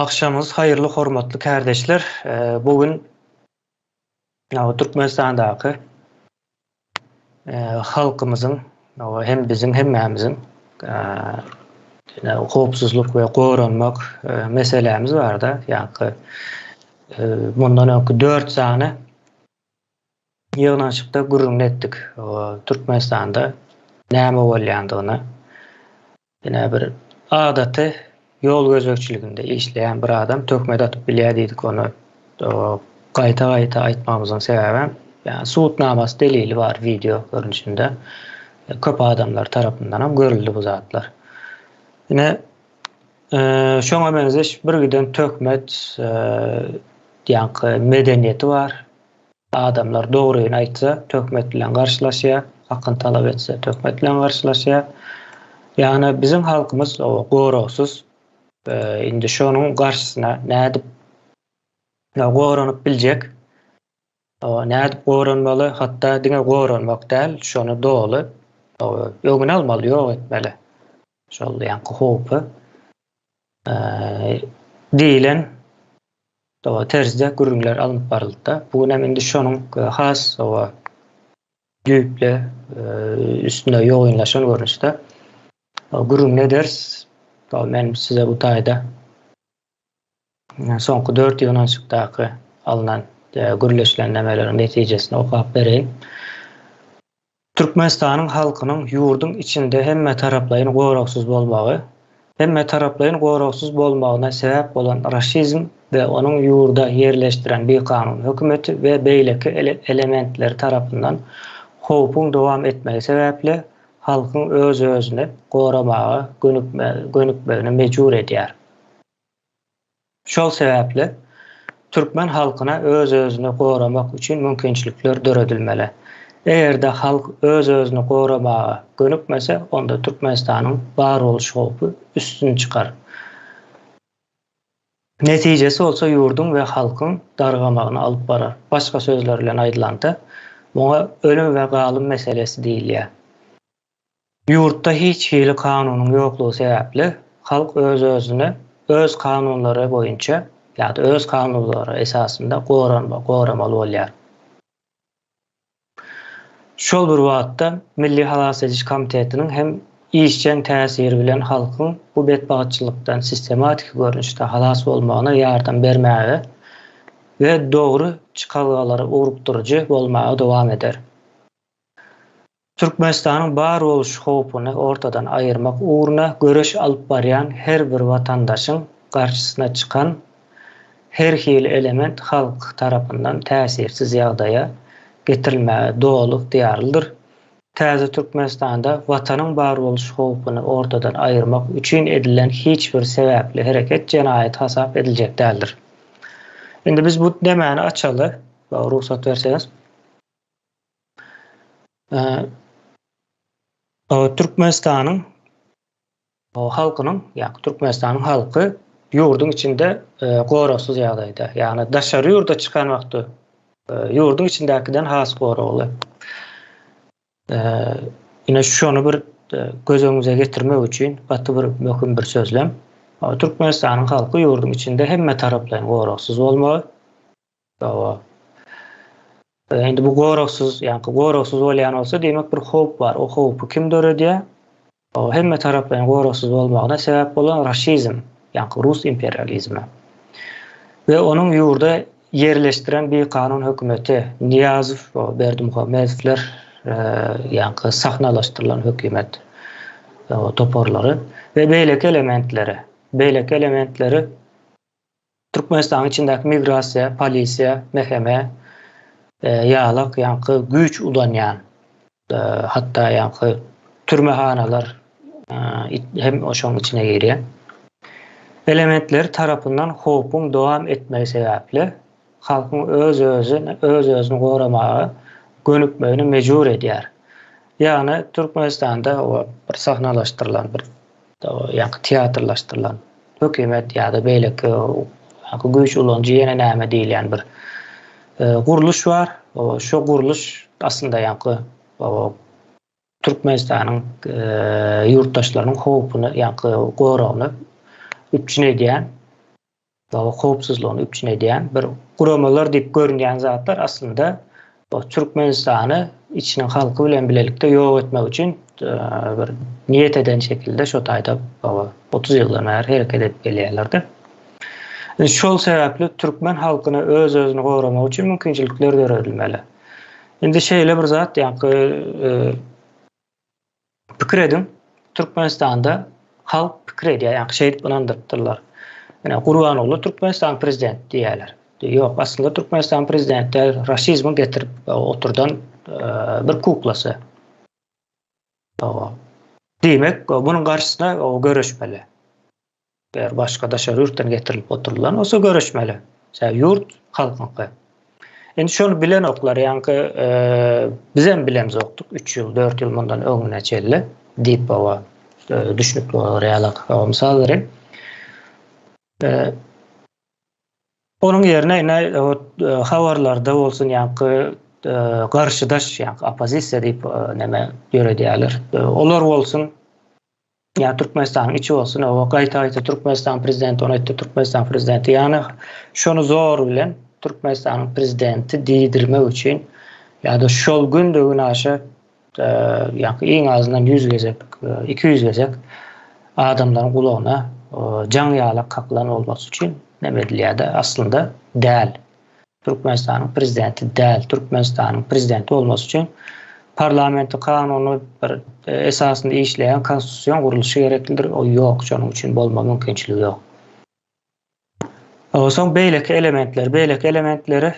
Agşamyňyz haýyrly hormatly kärdeşler. Bu gün Türkmenistandaky halkymyzyň hem biziň hemmämiziň howpsuzlyk we goranmak meselämiz barda, ýaňky mundan öňki 4 sany ýygnanyşykda gürrüňini etdik. Türkmenistanda näme bolýandygyny. Ine bir adaty ýol gözegçiliginde işleýän bir adam töhmet atyp bilýär diýdik ony. Gaýta-gaýta aýtmagymyzyň sebäbem, ýagny subutnamasy delili bar wideo görnüşinde. Köp adamlar tarapyndanam görüldi bu zatlar. Ine şoňa meňzeş bir giden töhmet ýaňky medeniýeti bar. Adamlar dogryny aýtsa, töhmet bilen garşylaşýar, hakyny talap etse, töhmet bilen garşylaşýar. Ýagny biziň halkymyz goragsyz. Indi şonuň garşysyna nädip goranyp biljek? Nädip goranmaly? Hatda diňe goranmak däl, şony doly öňüni almaly, ýok etmeli. Şol ýaňky howpy diýlen terzde gürrüňler alnyp baryldy-da. Bu gün hem indi şonuň has düýpli üstünde ýogynlaşan görnüşde gürrüňini ederis. Men size bu taýda soňky 4 ýygnanyşykdaky alnan gürleşilen nämeleriň netijesini okap bereýin. Türkmenistanyň halkynyň ýurduň içinde hemmetaraplaýyn goragsyz bolmagy, hemmetaraplaýyn goragsyz bolmagyna sebäp bolan raşizm we onuň ýurda ýerleşdiren bikanun hökümeti we beýleki elementleri tarapyndan howpuň dowam etmegi sebäpli halkyň öz-özüni goramaga gönükmegine mejbur edýär. Şol sebäpli, türkmen halkyna öz-özüni goramak üçin mümkinçilikler döredilmeli. Eger-de halk öz-özüni goramaga gönükmese, onda Türkmenistanyň bar boluş howpy üstün çykar. Netijesi bolsa ýurduň we halkyň dargamagyna alyp barar. Başga sözler bilen aýdylanda, muňa ölüm we galym meselesi diýilýär. Ýurtda hiç hili kanunyň ýoklugy sebäpli, halk öz-özüni öz kanunlary boýunça ýa-da öz kanunlary esasynda goramaly bolýar. Şol bir wagtda, Milli halas ediş komitetiniň hem işjeň täsiri bilen halkyň bu betbagtçylykdan sistematiki görnüşde halas bolmagyna ýardam bermäge we dogry çykalgalara ugrukdyryjy bolmaga dowam eder. Türkmenistanyň bar boluş howpuny ortadan aýyrmak ugruna göreş alyp barýan her bir watandaşyň garşysyna çykan her hili element halk tarapyndan täsirsiz ýagdaýa getirilmäge doly ygtyýarlydyr. Täze Türkmenistanda Watanyň bar boluş howpuny ortadan aýyrmak üçin edilen hiç bir sebäpli hereket jenaýat hasap ediljek däldir. Indi biz bu demäni açaly, rugsat berseňiz. Türkmenistanyň halkynyň, ýagny Türkmenistanyň halky ýurduň içinde goragsyz ýagdaýda. Ýagny daşary ýurda çykan wagty ýurduň içindäkiden has goragly. Ine şony bir göz öňüňize getirmek üçin gaty bir möhüm bir sözlem. Türkmenistanyň halky ýurduň içinde hemme taraplaýyn goragsyz bolmagy. Hawa. Indi bu goragsyz, ýaňky goragsyz bolýan bolsa, diýmek bir howp bar. O howpy kim döredýär? O hemme taraplaýyn goragsyz bolmagyna sebäp bolan raşizm, ýaňky rus imperializmi. We onuň ýurda ýerleşdiren bikanun hökümeti, Nyýazow, Berdimuhamedowler, ýaňky sahnalaşdyrylan hökümet toparlary we beýleki elementleri, beýleki elementleri Türkmenistanyň içindäki migrasiýa, polisiýa, MHM ýalak ýaňky güýç ulanýan, hatda ýaňky türmehanalar hem şoň içine girýär. Elementleri tarapyndan howpuň dowam etmegi sebäpli halkyň öz-özüni öz-özüni goramaga gönükmegine mejbur edýär. Ýagny Türkmenistanda bir sahnalaşdyrylan bir ýaňky teatrlaşdyrylan hökümet ýa-da beýleki ýaňky güýç ulanyjy ýene näme diýilýän bir gurluş bar. Şo gurluş aslynda ýaňky Türkmenistanyň ýurtdaşlarynyň howpuny, ýaňky goragyny üpjün edýän. howpsuzlygyny üpjün edýän bir guramalar diýip görünýän zatlar aslynda Türkmenistany içiniň halky bilen bilelikde ýok etmek üçin bir niýet eden şekilde şo taýda 30 ýyldan bäri hereket edip gelýärlerdi. Şol sebäpli türkmen halkyna öz-özüni goramak üçin mümkinçilikler döredilmeli. Indi şeýle bir zat, ýaňky Pikir ediň, Türkmenistanda halk pikir edýär, ýaňky şeýdip ynandyrypdyrlar. Ine, Gurbanguly Türkmenistanyň prezidenti diýýärler. Ýok, aslynda Türkmenistanyň prezidenti däl, rasizmiň getirip oturdan bir kuklasy. Diýmek, munuň garşysyna göreşmeli. Eger başga daşary ýurtdan getirilip oturylan bolsa göreşmeli. Sebäbi ýurt halkyňky. Indi şony bilenoklar, ýaňky bizem bilemzokdyk 3 ýyl, 4 ýyl mundan öňüne çenli diýip baba düşnükli bolar ýalak. Mysal bereyim. Onuň ýerine ine habarlarda bolsun ýaňky garşydaş ýaňky oppozisiýa diýip näme ýöredýärler. Olar bolsun Ýa Türkmenistanyň içi bolsun, oba gaýta-gaýta Türkmenistan prezidenti ony aýtdy, Türkmenistan prezidenti. Ýagny şony zor bilen Türkmenistanyň prezidenti diýdirmek üçin ýa-da şol günde-gün aşa ýa-da iň azyndan 100 gezek, 200 gezek adamlaryň gulagyna jaň ýaly kakylan bolmasy üçin näme edilýär-de, aslynda däl. Türkmenistanyň prezidenti däl. Türkmenistanyň prezidenti bolmasy üçin parlamenti kanuny bir esasynda işleýän konstitusion gurluşy gereklidir. O ýok, şonuň üçin bolma mümkinçiligi ýok. Soň beýleki elementler, beýleki elementleri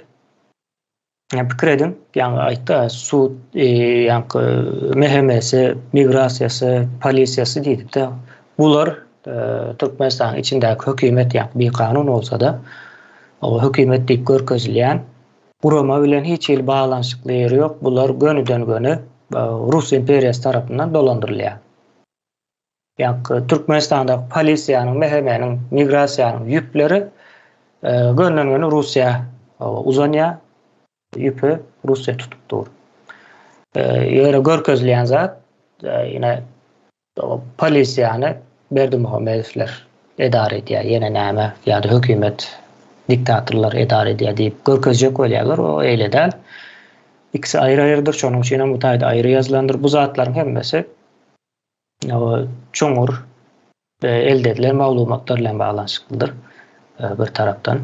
pikir ediň, ýaňy aýtdy, sud, ýaňky MHM-si, migrasiýasy, polisiýasy diýdik-de. Bular Türkmenistanyň içindäki hökümet ýaňky bikanun bolsa-da, Oba hökümet diýip görkezilýän gurama bilen hiç hili baglanyşykly ýeri ýok, bular gönüden-göni Rus imperiýasy tarapyndan dolandyrylýar. Ýaňky Türkmenistandaky polisiýanyň, MHM-niň, migrasiýanyň ýüpleri gönden-göni Russiýa uzanýar, ýüpi Russiýa tutup dur. Ýöne görkezilýän zat ýene Polisiýany Berdimuhamedowler edara edýär, ýene näme, ýa-da hökümet, diktatorlar edara edýär diýip görkezjek bolýarlar, o eýle däl. Ikisi aýry-aýrydyr, şonuň üçin hem bu taýda aýry ýazylandyr. Bu zatlaryň hemmesi çuňňur elde edilen maglumatlar bilen baglanyşyklydyr bir tarapdan.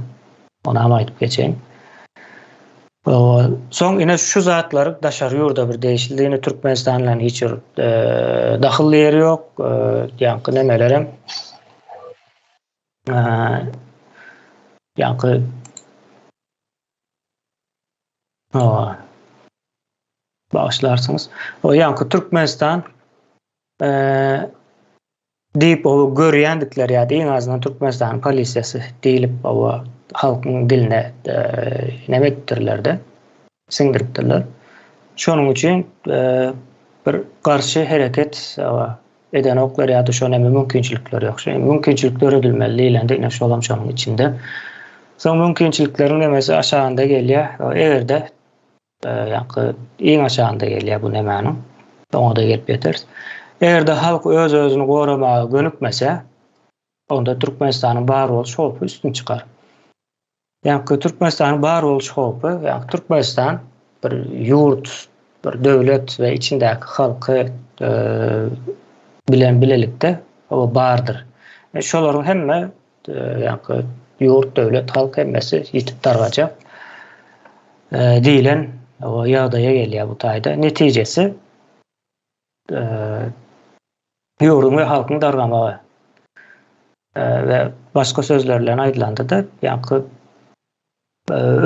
Ony hem aýdyp geçeýin. Soň ine şu zatlar daşary ýurda bir degişli ine Türkmenistan bilen hiç bir dahylly ýeri ýok. Ýaňky nemelerem ýaňky bagyşlarsyňyz. O ýaňky Türkmenistan Diýip oba görýändikleri ýa-da iň azyndan Türkmenistanyň polisiýasy diýlip oba halkyň diline neme edipdirler-de, siňdiripdirler. Şonuň üçin bir garşy hereket edenoklar ýa-da şo neme mümkinçilikleri ýok. Şo mümkinçilik döredilmeli diýlende ine şolam şonuň içinde. Soň mümkinçilikleriň nemesi aşagynda gelýär. Eger-de Ýaňky iň aşagynda gelýär bu nemäniň. Oňa-da gelip ýeteris. Eger-de halk öz-özüni goramaga gönükmese, onda Türkmenistanyň bar boluş howpy üstün çykar. Ýaňky Türkmenistanyň bar boluş howpy, ýaňky Türkmenistan bir ýurt, bir döwlet we içindäki halky bilen bilelikde o bardyr. Şolaryň hemme Ýaňky ýurt, döwlet, halk hemmesi ýitip dargajak diýlen ýagdaýa gelýär bu taýda. Netijesi ýurduň we halkyň dargamagy we başga sözler bilen aýdylanda-da ýaňky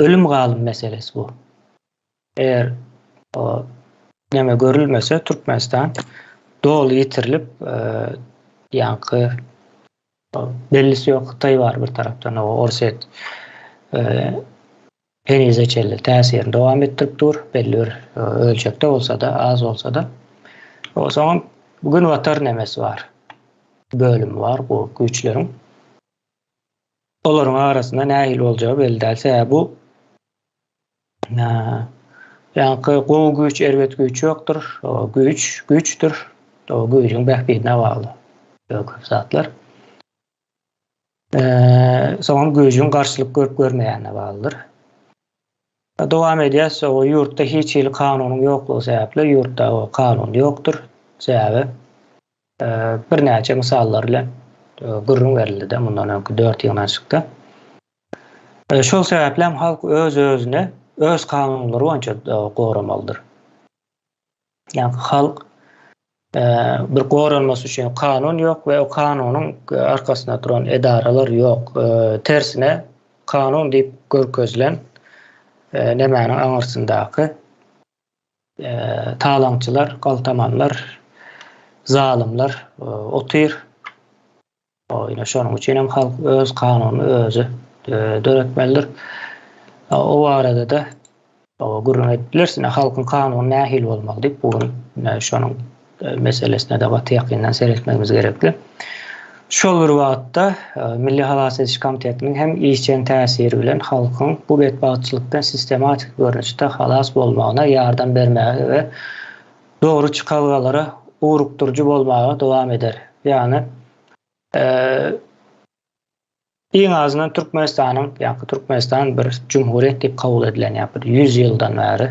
ölüm-galym meselesi bu. Eger neme görülmese Türkmenistan doly ýitirilip ýaňky Bellisi ýok, Hytaý bar bir tarapdan, o Orsýet henize çenli täsirini dowam etdirip dur, belli bir ölçekde bolsa-da, az bolsa-da. Soňam Günbatar nemesi bar, bölümi bar bu güýçleriň. Olaryň arasynda nähili boljagy belli däl. Sebäbi bu ýaňky gowy güýç, erbet güýç ýokdur. O güýç, güýçdür. O güýjüň bähbidine bagly. Köp zatlar. Soňam güýjüň garşylyk görüp görmeýänine baglydyr. Dowam edýäs, o ýurtda hiç hili kanunyň ýoklugy sebäpli ýurtda o kanun ýokdur. Sebäbi birnäçe mysallar bilen gürrüň berildi-de mundan öňki 4 ýygnanyşykda. Şol sebäpli hem halk öz-özüne öz kanunlary boýunça goramalydyr. Ýagny halk bir goranmasy üçin kanun ýok we o kanunyň arkasynda duran edaralar ýok. Tersine kanun diýip görkezilen nemäniň aňyrsyndaky talaňçylar, galtamanlar, zalymlar otyr. Ine şonuň üçin hem halk öz kanunyny özi döretmelidir. O barada-da gürrüň edip bileris. Ine halkyň kanuny nähili bolmaly diýip bu gün şonuň meselesine-de gaty ýakyndan seretmegimiz gerekli. Şol bir wagtda Milli halas ediş komitetiniň hem işjeň täsiri bilen halkyň bu betbagtçylykdan sistematik görnüşde halas bolmagyna ýardam bermäge we dogry çykalgalara ugrukdyryjy bolmaga dowam eder. Ýagny, iň azyndan Türkmenistanyň, ýa-da Türkmenistan bir jumhuriýet diýip kabul edilen, ýa bir 100 ýyldan bäri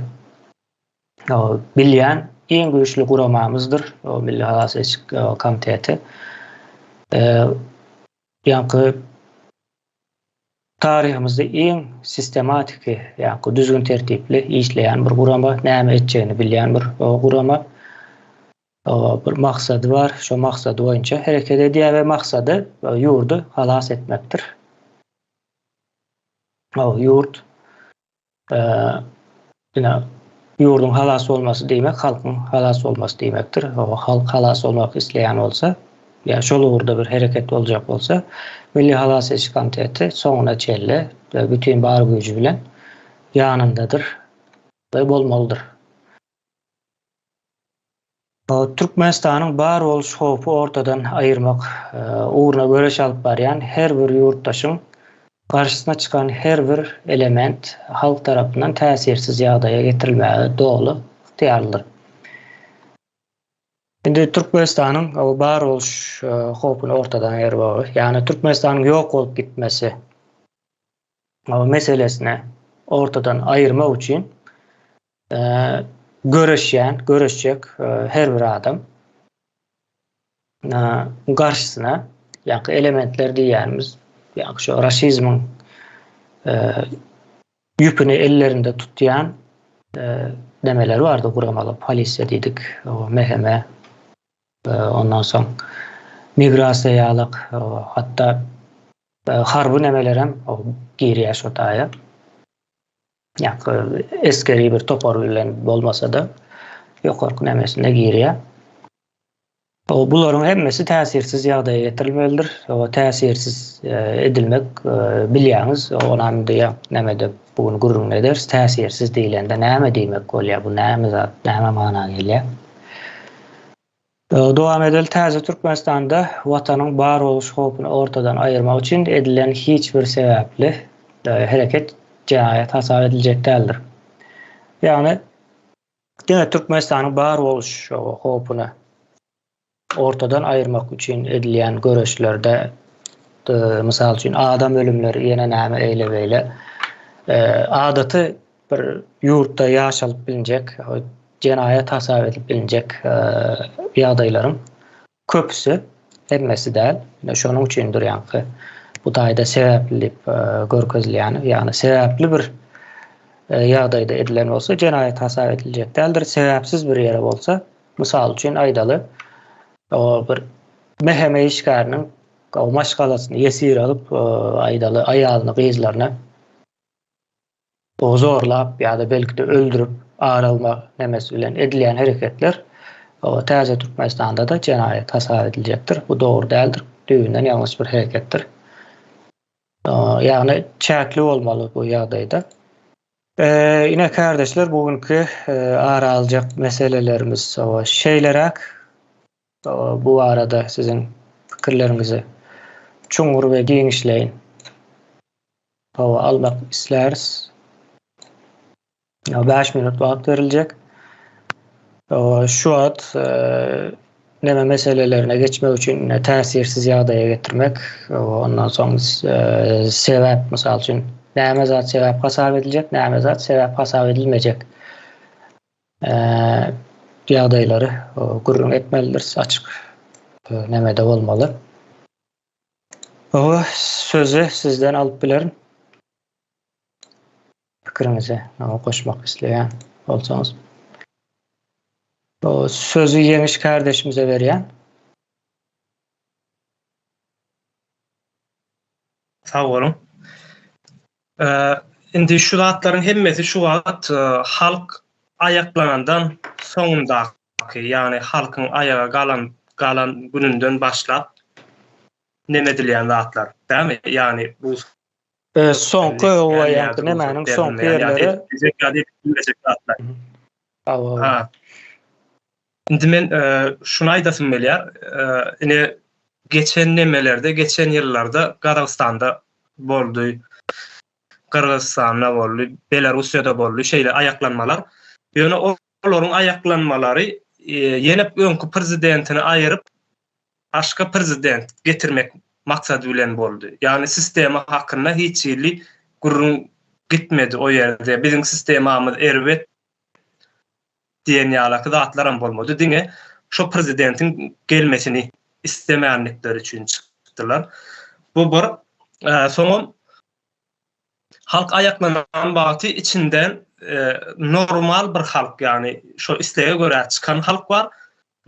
bilýän iň güýçli guramamyzdyr, o Milli halas ediş komiteti. Ýa-da Taryhymyzda iň sistematiki, ýagny düzgün-tertipli işleýän bir gurama, näme etjegini bilýän bir gurama. Bir maksady bar, şo maksady boýunça hereket edýär we maksady ýurdy halas etmekdir. Ýurt Ine, ýurduň halas bolmasy diýmek, halkyň halas bolmasy diýmekdir. Halk halas bolmak isleýän bolsa, ýa şol ugurda bir hereket boljak bolsa, Milli halas ediş komiteti soňuna çenli we bütin bar güýji bilen ýanyndadyr we bolmalydyr. Türkmenistanyň bar boluş howpy ortadan aýyrmak ugruna göreş alyp barýan her bir ýurtdaşyň garşysyna çykan her bir element halk tarapyndan täsirsiz ýagdaýa getirilmäge doly ygtyýarlydyr. Indi Türkmenistanyň bar boluş howpuny ortadan aýyrmagy, ýagny Türkmenistanyň ýok bolup gitmesi meselesini ortadan aýyrmak üçin göreşýän, göreşjek her bir adam garşysyna ýa-da elementler diýýänimiz, ýa-da şu rasizmiň ýüpüni ellerinde tutýan nemeler bardy, guramalar, polisiýa diýdik, MHM, ondan soň migrasiýa ýalyk, hatda harby nemelerem girýär şo taýa. Ýa-da esgeri bir topar bilen bolmasa-da, ýokarky nemesine girýär. O bularyň hemmesi täsirsiz ýagdaýa getirilmelidir. O täsirsiz e, edilmek e, bilýäňiz, onam diýýär, nämede bu gün gürrüň ederis. Täsirsiz diýlende näme diýmek bolýar? Bu näme zat, näme mana gelýär? Dowam edeli Täze Türkmenistanda Watanyň bar boluş howpuny ortadan aýyrmak üçin edilen hiç bir sebäpli hereket jenaýat hasap ediljek däldir. Ýagny diňe Türkmenistanyň bar boluş howpuny ortadan aýyrmak üçin edilýän göreşlerde mysal üçin adam ölümleri ýene näme eýle beýle adaty bir ýurtda ýaşalyp bilinjek, jenaýat hasap edilip bilinjek ýagdaýlaryň köpüsi, hemmesi däl, ine şonuň üçindir ýaňky bu taýda sebäpli diýip görkezilýäni, ýagny sebäpli bir ýagdaýda edilen bolsa jenaýat hasap ediljek däldir, sebäpsiz bir ýere bolsa, mysal üçin aýdaly, bir MHM işgäriniň maşgalasyny ýesir alyp, aýdaly aýalyny, gyzlaryny zorlap ýa-da belki-de öldürip ar almak nemesi bilen edilýän hereketler täze Türkmenistanda-da jenaýat hasap ediljekdir. Bu dogry däldir. Düýbünden ýalňyş bir hereketdir. Ýagny çäkli bolmaly bu ýagdaýda. Ine kärdeşler bu günki ara aljak meselelerimiz şeýleräk. Bu barada siziň pikirleriňizi çuňňur we giňişleýin Hawa, almak isläris. 5 minut wagt beriljek. Şu wagt e, neme meselelerine geçmek üçin täsirsiz ýagdaýa getirmek, ondan soň sebäp, mysal üçin, näme zat sebäp hasap ediljek, näme zat sebäp hasap edilmejek ýagdaýlary gürrüň etmelidiris, açyk nemede bolmaly. Oba sözi sizden alyp bilerin. Pikiriňizi goşmak isleýän bolsaňyz. Sözi Ýeňiş kardeşimize berýän. Sag boluň. Indi şu zatlaryň hemmesi şu wagt halk aýaklanandan soňundaky, ýagny halkyň aýaga galan galan gününden başlap neme edilýän zatlar, dälmi? Ýagny bu soňky ýa-da nämäniň soňky ýerleri edip zatlar. Ha. Indi men şuny aýdasym gelýär. Ine geçen nemelerde, geçen ýyllarda Gazagystanda boldy, Gyrgyzystanda boldy, Belarussiýada boldy şeýle aýaklanmalar. Ýöne olaryň aýaklanmalary ýene öňki prezidentini aýyryp, başga prezident getirmek maksady bilen boldy. Ýagny sistema hakynda hiç hili gürrüň gitmedi o ýerde. Biziň sistemamyz erbet diýen ýalaky zatlaram bolmady. Diňe şo prezidentiň gelmesini islemänlikleri üçin çykdylar. Bu bir. Soňam halk aýaklanan wagty içinden normal bir halk, ýagny şo islege görä çykan halk bar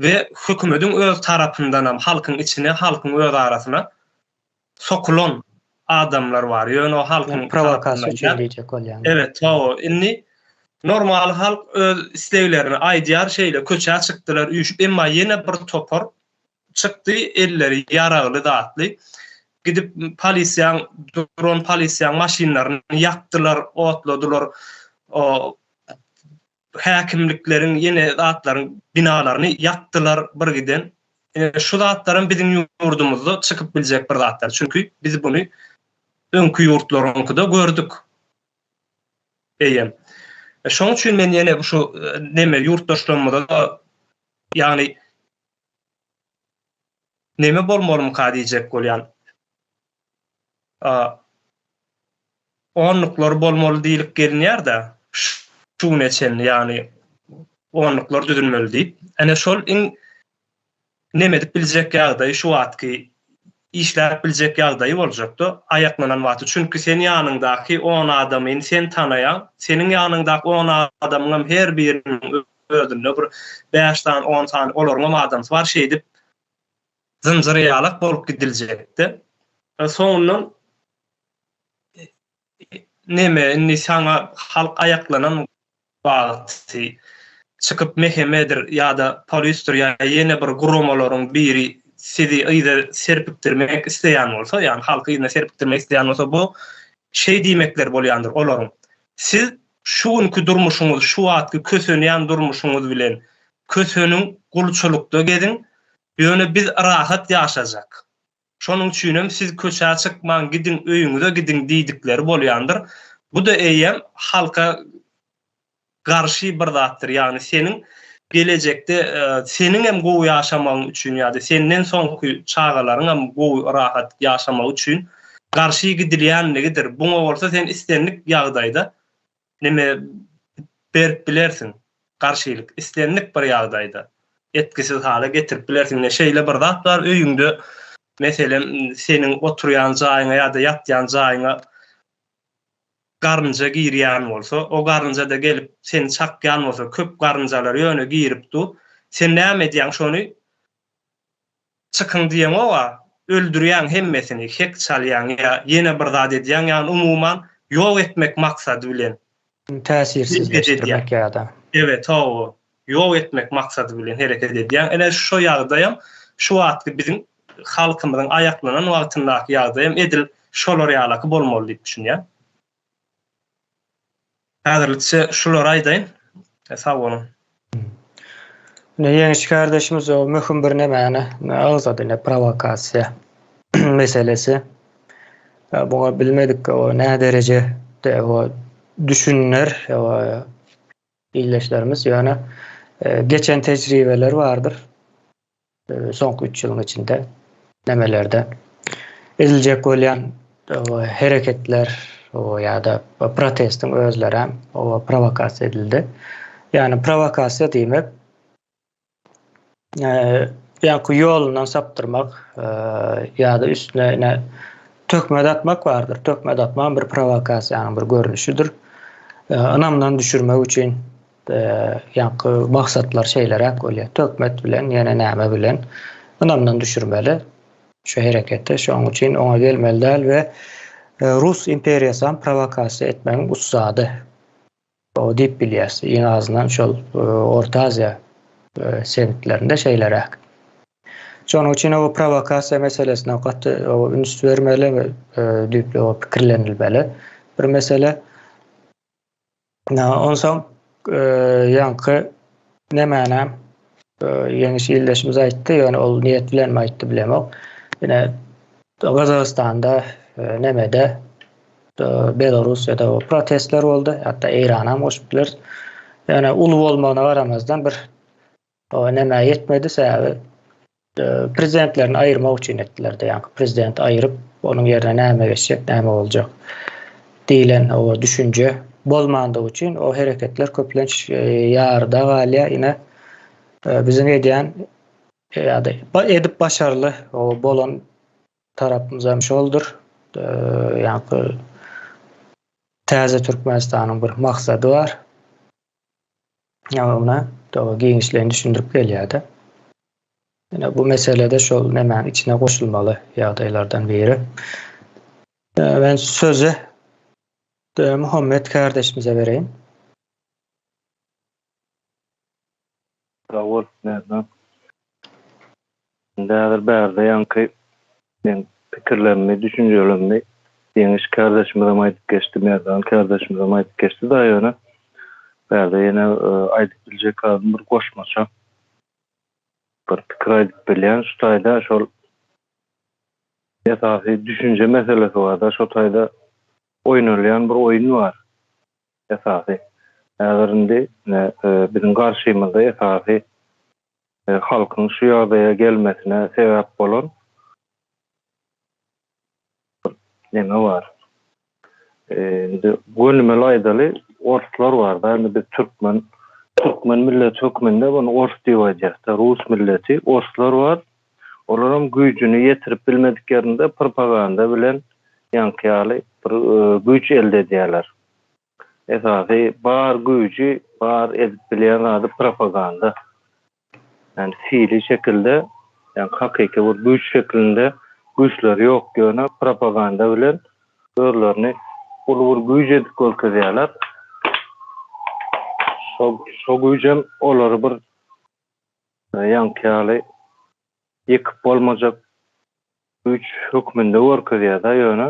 we hökümediň öz tarapyndanam halkyň içine, halkyň öz arasyna sokulan adamlar bar. Ýöne o halkyň prowokasiýa üçin diýjek bolýan. Evet, hawa. Indi normal halk öz isleglerini aýdýar, şeýle köçä çykdylar üýşüp, emma ýene bir topar çykdy, elleri ýaragly zatly. Gidip polisiýaň duran polisiýaň maşynlaryny ýakdylar, otladylar. O häkimlikleriň ýene zatlaryň binalaryny ýakdylar bir giden. Ine şu zatlaram biziň ýurdumyzda çykyp biljek bir zatlar. Çünki biz buny öňki ýurtlaryňkyda gördük. Eýem. Şoň üçin men ýene şu neme ýurtdaşlarymyza ýagny neme bolmalymyka diýjek bolýan. Onluklar bolmaly diýlip gelinýär-de, şu güne çenli, ýagny onluklar düzülmeli diýip. Ene şol iň neme edip biljek ýagdaýy şu wagtky işläp biljek ýagdaýy boljakdy, aýaklanan wagty. Çünki sen ýanyňdaky on adamyny sen tanaýaň, seniň ýanyňdaky on adamyňam her biriniň özünde bir bäş sany, on sany olaryňam adamsy bar, şeýdip zynjyr ýalak bolup gidiljekdi. Soňundan neme indi saňa halk aýaklanan wagty çykyp MHM-dir ýa-da polisdir ýa ýene bir guramalaryň biri sizi yza serpikdirmek isleýän bolsa, ýagny halky yzyna serpikdirmek isleýän bolsa bu şeý diýmekleri bolýandyr olaryň. Siz şu günki durmuşyňyz, şu wagtky kösenýän durmuşyňyz bilen köseniň, gulçulykda geziň, ýöne biz rahat ýaşajak. Şonuň üçinem siz köçä çykmaň, gidiň öýüňize gidiň diýdikleri bolýandyr. Bu-da eýýäm halka garşy bir zatdyr. Ýagny seniň gelejekde seniňem gowy ýaşamagyň üçin ýa-da senden soňky çagalaryňam gowy rahat ýaşamagy üçin garşy gidilýänligidir. Buňa bolsa sen islendik ýagdaýda neme berip bilersiň, garşylyk, islendik bir ýagdaýda etgisiz hala getirip bilersiň. Ine, şeýle bir zat bar, öýüňde, meselem, seniň oturýan jaýyňa ýa-da ýatýan jaýyňa garynja girýän bolsa, o garynja-da gelip seni çakýan bolsa, köp garynjalar ýöne girip dur, sen näme edýäň şony? Çykyň diýeňoga, öldürýäň hemmesini, hek çalýaň ýa ýene bir zat edýäň, ýagny umuman ýok etmek maksady bilen. Täsirsizleşdirmek ýa-da. Evet, hawa, ýok etmek maksady bilen hereket edýäň. Ine şo ýagdaýam şu wagtky biziň halkymyzyň aýaklanan wagtyndaky ýagdaýam edil şolar ýalaky bolmaly diýip düşünýän. Häzirlikçe şulary aýdaýyn. Sag boluň. Ine Ýeňiş kardeşimiz o möhüm bir nemäni agzady ine prowokasiýa meselesi. Buňa bilmedik o nä derejede o düşüner o ildeşlerimiz ýöne geçen tejribeler bardyr. Soňky üç ýylyň içinde nemelerde ediljek bolýan hereketler ýa-da protestiň özleri hem prowokasiýa edildi. Ýagny prowokasiýa diýmek ýa-da ýolundan sapdyrmak ýa-da üstüne ine töhmet atmak bardyr. Töhmet atmak bir prowokasiýanyň bir görnüşidir. Ynamdan düşürmek üçin Ýaňky maksatlar şeýleräk bolýar. Töhmet bilen, ýene näme bilen ynamdan düşürmeli şu hereketi. Şonuň üçin oňa gelmeli däl we Rus imperiýasy hem prowokasiýa etmegiň ussady. O diýip bilýäs. Iň azyndan şol Orta Aziýa sebitlerinde şeýleräk. Şonuň üçin o prowokasiýa meselesine gaty üns bermeli we düýpli pikirlenilmeli bir mesele. Onsoň ýaňky nemänem ýeňiş ildeşimiz aýtdy, ýöne ol niýet bilenmi aýtdy bilemok. Ine Gazagystanda nemede Belarusýada protestler boldy, hatda Eýranam goşup bileris. Ýöne uly bolmagyna garamazdan bir O nämä ýetmedi sebäbi prezidentlerini aýyrmak üçin etdiler-de, ýaňky prezidenti aýyryp, onuň ýerine näme geçjek, näme boljak diýlen o düşünje bolmandygy üçin o hereketler köplenç ýaryda galýar. Ine biziň edýän ýa-da edip başarly o bolan tarapymyzam şoldur. Ýaňky täze Türkmenistanyň bir maksady bar. Ýagny doga giňişleýin düşündirip gelýärdi. Ine bu meselede şol nemäň içine goşulmaly ýagdaýlardan biri. Men sözi Muhammet kardeşimize bereýin. Sag bol, Merdan. Indi häzir bärde ýaňky meň pikirlerimi, düşünjelerimi Ýeňiş kärdeşimizem aýdyp geçdi, Merdan kärdeşimizem aýdyp geçdi da ýöne bärde ýene aýdyp biljek zadym bir goşmaça bir pikir aýdyp bilýän şu taýda şol esasy düşünje meselesi barda şo taýda oýnalýan bir oýun bar esasy häzir indi biziň garşymyzda esasy halkyň şu ýagdaýa gelmesine sebäp bolan bir neme bar. Indi gönümel aýdaly, orslar bar-da, indi biz türkmen, türkmen milleti hökmünde muny ors diýip aýdýas-da, rus milleti, orslar bar. Olaram güýjüni ýetirip bilmedik ýerinde propaganda bilen ýaňky ýaly bir güýç elde edýärler. Esasy bar güýji, bar edip bilýän zady propaganda. Ýani fili şekilde, ýani hakyky bir güýç şeklinde güýçleri ýok, ýöne propaganda bilen özlerini uly bir güýç edip görkezýärler. Şo şo güýjem olary bir ýaňky ýaly ýykyp bolmajak güýç hökmünde görkezýär-de, ýöne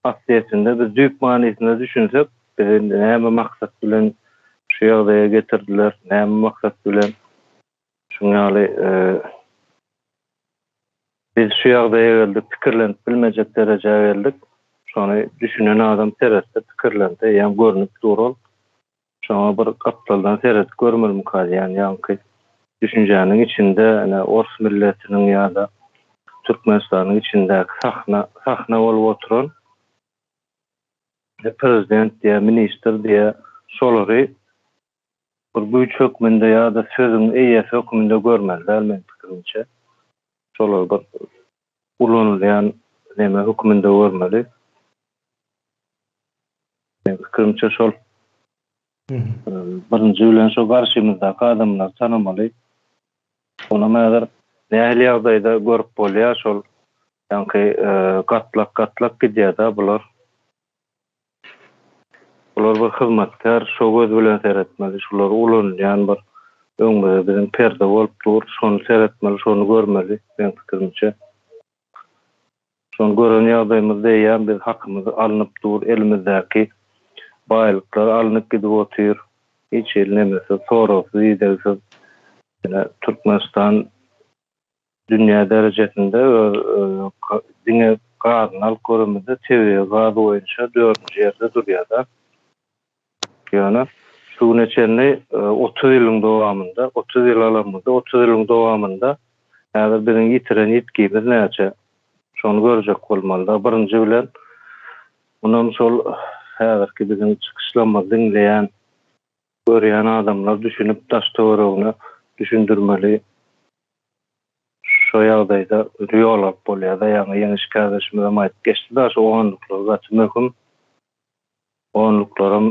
aslyýetinde biz düýp manysynda düşünsek, bizi näme maksat bilen şu ýagdaýa getirdiler, näme maksat bilen şuň ýaly biz şu ýagdaýa geldik, pikirlenip bilmejek derejä geldik, şony düşünen adam seretse, pikirlense, eýýäm görnüp dur ol. Şoňa bir gapdaldan seredip görmelimika diýýän, ýaňky düşünjäniň içinde ine ors milletiniň ýa-da Türkmenistanyň içindäki sahna sahna bolup oturan prezident diýä, ministr diýä, şolary bir güýç hökmünde ýa-da sözüň eýesi hökmünde görmeli däl meň pikirimçe. Şolary bir ulanylýan neme hökmünde görmeli. Meň pikirimçe şol. Birinji bilen şo garşymyzdaky adamlary tanamaly. Onam häzir nähili ýagdaýda görüp bolýar şol ýaňky gatlak gatlak gidýär-dä bular. Bular bir hyzmatkär şo göz bilen seretmeli şular ulanylýan bir öňümizde biziň perde bolup dur şony seretmeli şony görmeli meň pikirimçe. Şony gören ýagdaýymyzda eýýäm biz hakymyz alnyp dur, elimizdäki baýlyklar alnyp gidip otyr. Hiç hili nemesiz, soragsyz, idegsiz. Ine, Türkmenistan dünýä derejesinde öz diňe gazyny alyp göremizde tebigy gaz boýunça dördünji ýerde durýar-da. Ýöne şu güne çenli 30 ýylyň dowamynda, 30 ýyl alanymyzda, 30 ýylyň dowamynda. Häzir biziň ýitiren ýitgimiz näçe? Şony görjek bolmaly-da. Birinji bilen, munam şol häzirki biziň çykyşlarymyzy diňleýän, görýän adamlar düşünip daş-töweregine düşündirmeli. Şo ýagdaýda ýol alyp bolýar-da. Ýaňy Ýeňiş kärdeşimizem aýdyp geçdi-de, şu onluklar gaty möhüm. Onluklaram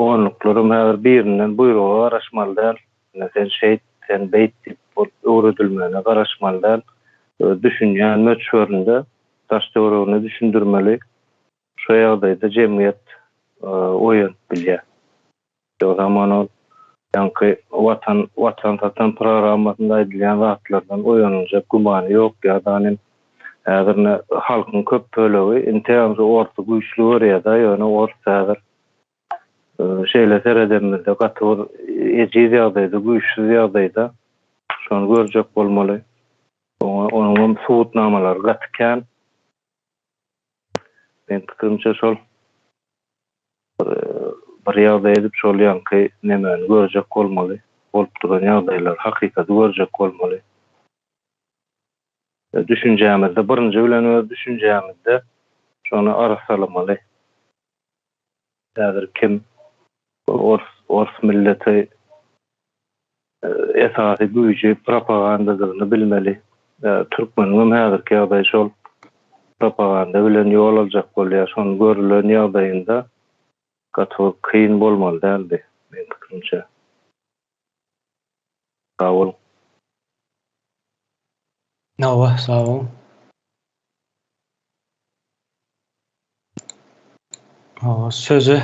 onluklaram häzir birinden buýruga garaşmaly däl. Ine sen şeýt, sen beýt diýip bolup öwredilmegine garaşmaly däl. Düşünýän möçberinde daş-töweregine düşündirmeli. Şo ýagdaýda jemgyýet oýanyp bilýär. Ýogsam ony ýaňky Watan Watan satan programmasynda aýdylýan zatlardan oýanyljak gümany ýok ýa-da nim häzir ine halkyň köp bölegi integem şu orsy güýçli görýär-de ýöne ors häzir şeýle seredenimizde gaty bir ejiz ýagdaýda güýçsüz ýagdaýda şony görjek bolmaly oňa onuňam subutnamalary gaty kän. Meň pikirimçe şol bir bir ýagdaý edip şol ýaňky nemäni görjek bolmaly, bolup duran ýagdaýlary, hakykaty görjek bolmaly. Düşünjämizde birinji bilen öz düşünjämizde şony arassalamaly. Häzir kim ors ors milleti esasy güýji propagandadygyny bilmeli. Türkmeniňem häzirki ýagdaýy şol propaganda bilen ýol aljak bolýar. Şony görülen ýagdaýynda gaty bir kyn bolmaly däldi meň pikirimçe. Sag boluň. Hawa, sag boluň. Hawa, sözi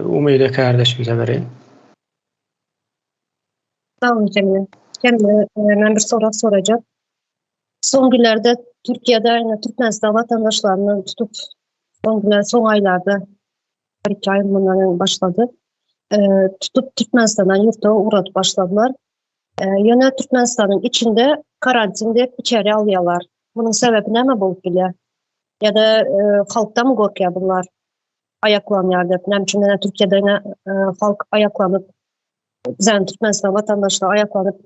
Umyda kardeşimize bereýin. Sag boluň Jemile. Jemile, men bir sorag sorajak. Son günlerde Türkiýede ýa Türkmenistan watandaşlaryny tutup, son günler, son aýlarda bir iki aý mundan öň başlady. Tutup Türkmenistandan ýurta ugradyp başladylar. Ýöne Türkmenistanyň içinde karantin diýip içeri alýarlar. Munuň sebäbi näme bolup bilýär? Ýa-da halkdanmy gorkýar bunlar? Aýaklanýar diýip. Näme üçin ýöne Türkiýede ýene halk aýaklanyp Bizem Türkmenistan watandaşlary aýaklanyp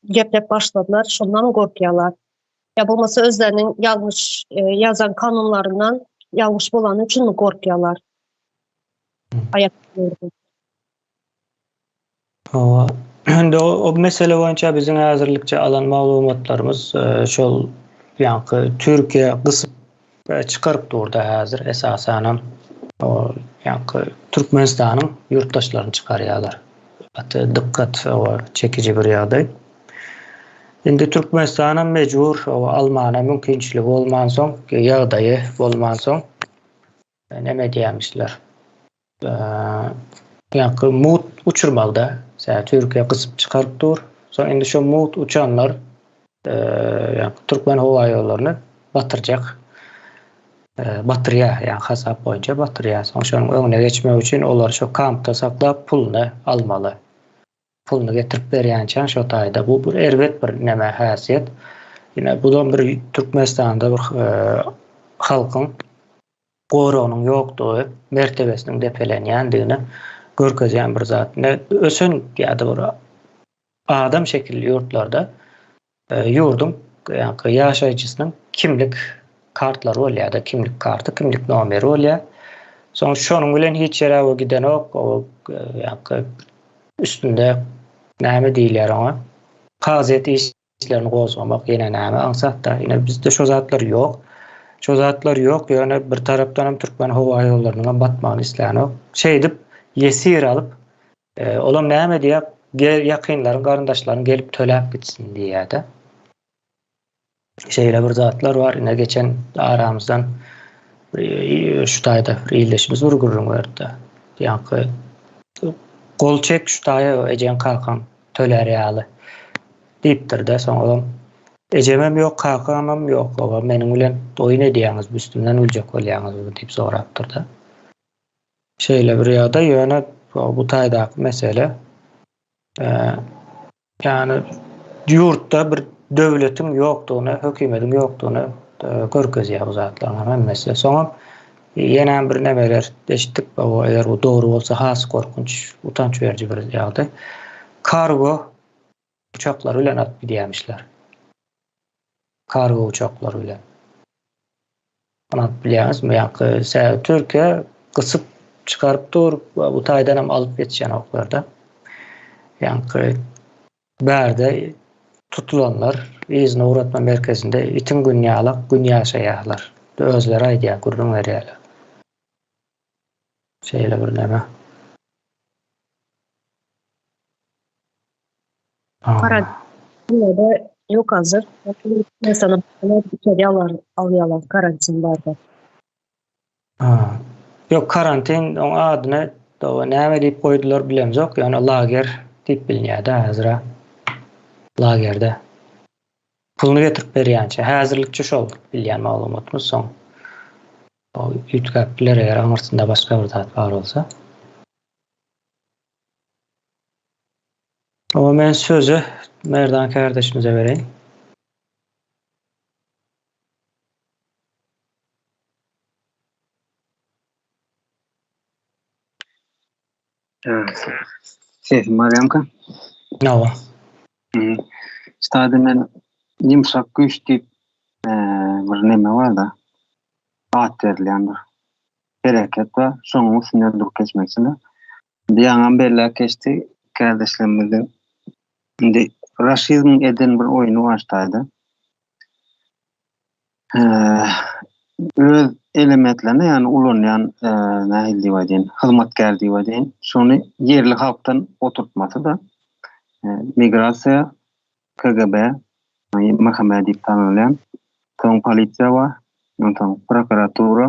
geplep başladylar. Şondan gorkýarlar. Ýa bolmasa özleriniň ýalňyş ýazan kanunlaryndan ýalňyş bolany üçinmi gorkýarlar? Aýak Hawa. Indi o mesele boýunça biziň häzirlikçe alan maglumatlarymyz şol ýaňky Türkiýe gysyp çykaryp durda häzir esasanam o ýaňky Türkmenistanyň ýurtdaşlaryny çykarýarlar. Gaty dykgat çekiji bir ýagdaý. Indi Türkmenistanam mejbur almana mümkinçiligi bolmansoň, ýagdaýy bolmansoň neme edýärmişler. Ýaňky mugt uçurmalyda. Sebäbi Türkiýe gysyp çykaryp dur. Soň indi şo mugt uçanlar ýaňky Türkmen howa ýollaryny batyrjak. Batyrýar, ýaňky hasap boýunça batyrýar. Soň şonuň öňüne geçmek üçin olary şo kampda saklap puluny almaly. Puluny getirip berýänçäň şo taýda. Bu bir erbet bir neme häsiýet. Ine budam bir Türkmenistanda bir halkyň goragynyň ýokdugy, mertebesiniň depelenýändigini görkezýän bir zat. Ine, ösen ýa-da bir adam şekilli ýurtlarda e, ýurduň ýa-da ýaşaýjysynyň kimlik kartlary bolýar-da, kimlik karty, kimlik nomeri bolýar. Soň şonuň bilen hiç ýere o gidenok, o e, ýa-da üstünde näme diýilýär oňa? Kazyýet iş işlerini gozgamak ýene näme aňsat-da. Ine bizde şo zatlar ýok. Şo zatlar ýok, ýöne bir tarapdan hem Türkmen howa ýollarynyň hem batmagyny islänok. Şeýdip ýesir alyp, e, olam näme diýýär? Gel ýakynlaryň, garyndaşlaryň gelip töläp gitsin diýýär-de. Şeýle bir zatlar bar. Ine geçen aramyzdan e, şu taýda bir ildeşimiz bir gürrüň berdi. Ýaňky gol çek şu taýa ejeň kakaň tölär ýaly diýipdir-de, soň olam Ejemem ýok, kakamam ýok, oba meniň bilen oýun edýäňizmi, üstümden güljek bolýaňyzmy diýip sorapdyr-da. Şeýle bir ýagdaý, ýöne bu taýdaky mesele ýagny ýurtda bir döwletiň ýokdugyny, hökümediň ýokdugyny görkezýär bu zatlaryň hemmesi. Soňam ýene bir nemeler eşitdik, eger bu dogry bolsa has gorkunç, utanç beriji bir ýagdaý. Kargo. Uçaklary bilen alyp gidýärmişler. Kargo uçaklary bilen. Ynanyp bilýäňizmi, ýaňky sebäbi Türkiýe gysyp çykaryp dur, bu taýdan hem alyp geçýänoklar-da. Ýaňky bärde tutulanlar yzyna ugratma merkezinde itiň gün ýalak gün ýaşaýarlar. Özleri aýdýar, gürrüň berýärler. Şeýle bir neme. Karantinada ýok hazir. Mesela içeri alar, alýarlar karantin barda. Ha. Ýok, karantin oň adyny doga näme diýip goýdular bilemzok, ýöne lager diýip bilinýär-de häzir. Lagerde. Puluny getirip berýänçä. Häzirlikçe şol bilýän maglumatymyz soň. O üýtgäp biler eger aňyrsynda başga bir zat bar bolsa. Ama men sözi Merdan kardeşimize bereýin. Sesim barýamka? Hawa. Üstady men ýumşak güýç diýip bir neme barda. At berilýän bir hereket bar. Şonuň üstünden durup geçmekçi-de. Indi ýaňam belläp geçdi kärdeşlerimizden. Indi raşizmiň eden bir oýny bar ştaýda. Öz elementlerini ýagny ulanýan nähili diýip aýdaýyn, hyzmatkär diýip aýdaýyn, şony ýerli halkdan oturtmasy-da migrasiýa, KGB, MHM diýip tanalýan, soň polisiýa bar, onsoň prokuratura,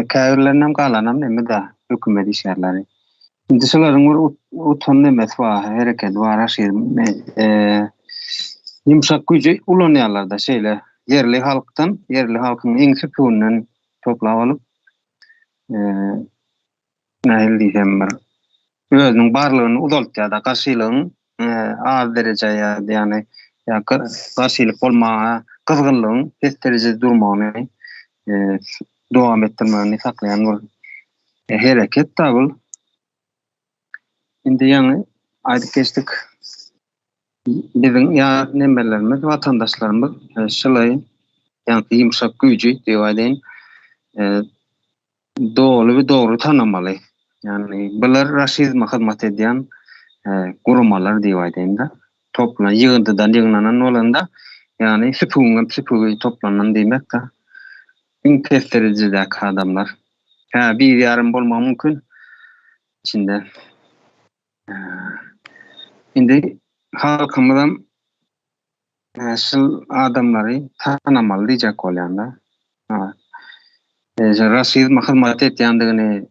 Käbirlerinem galanam neme-dä, hökümet işgärleri. Indi şolaryň bir utan nemesi bar, hereketi bar, raşizm. Ýumşak güýji ulanýarlar-da şeýle. Ýerli halkdan, ýerli halkyň iň süpüginden toplap alyp, nähili diýsem bir özüniň barlygyny uzaltýar-da, garşylygyň az derejä ýa ýagny ýa garşylyk bolmaga, gyzgynlygyň pes derejede durmagyny dowam etdirmegini saklaýan bir hereket-dä bul. Indi ýaňy aýdyp geçdik. Biziň ýa nemelerimiz, watandaşlarymyz şylaý ýaňky ýumşak güýji diýip aýdaýyn, doly we dogry tanamaly. Ýagny bular raşizme hyzmat edýän guramalar diýip aýdaýyn-da. Toplan, ýygyndydan ýygnanan bolanda, ýagny süpügiňem süpügi toplanan diýmek-de. Iň pes derejedäki adamlar. Hä, bir ýarym bolmagy mümkin içinde. Indi halkymyzam Şul adamlary tanamaly diýjek bolýan-da. Rasizme hyzmat etýändigini,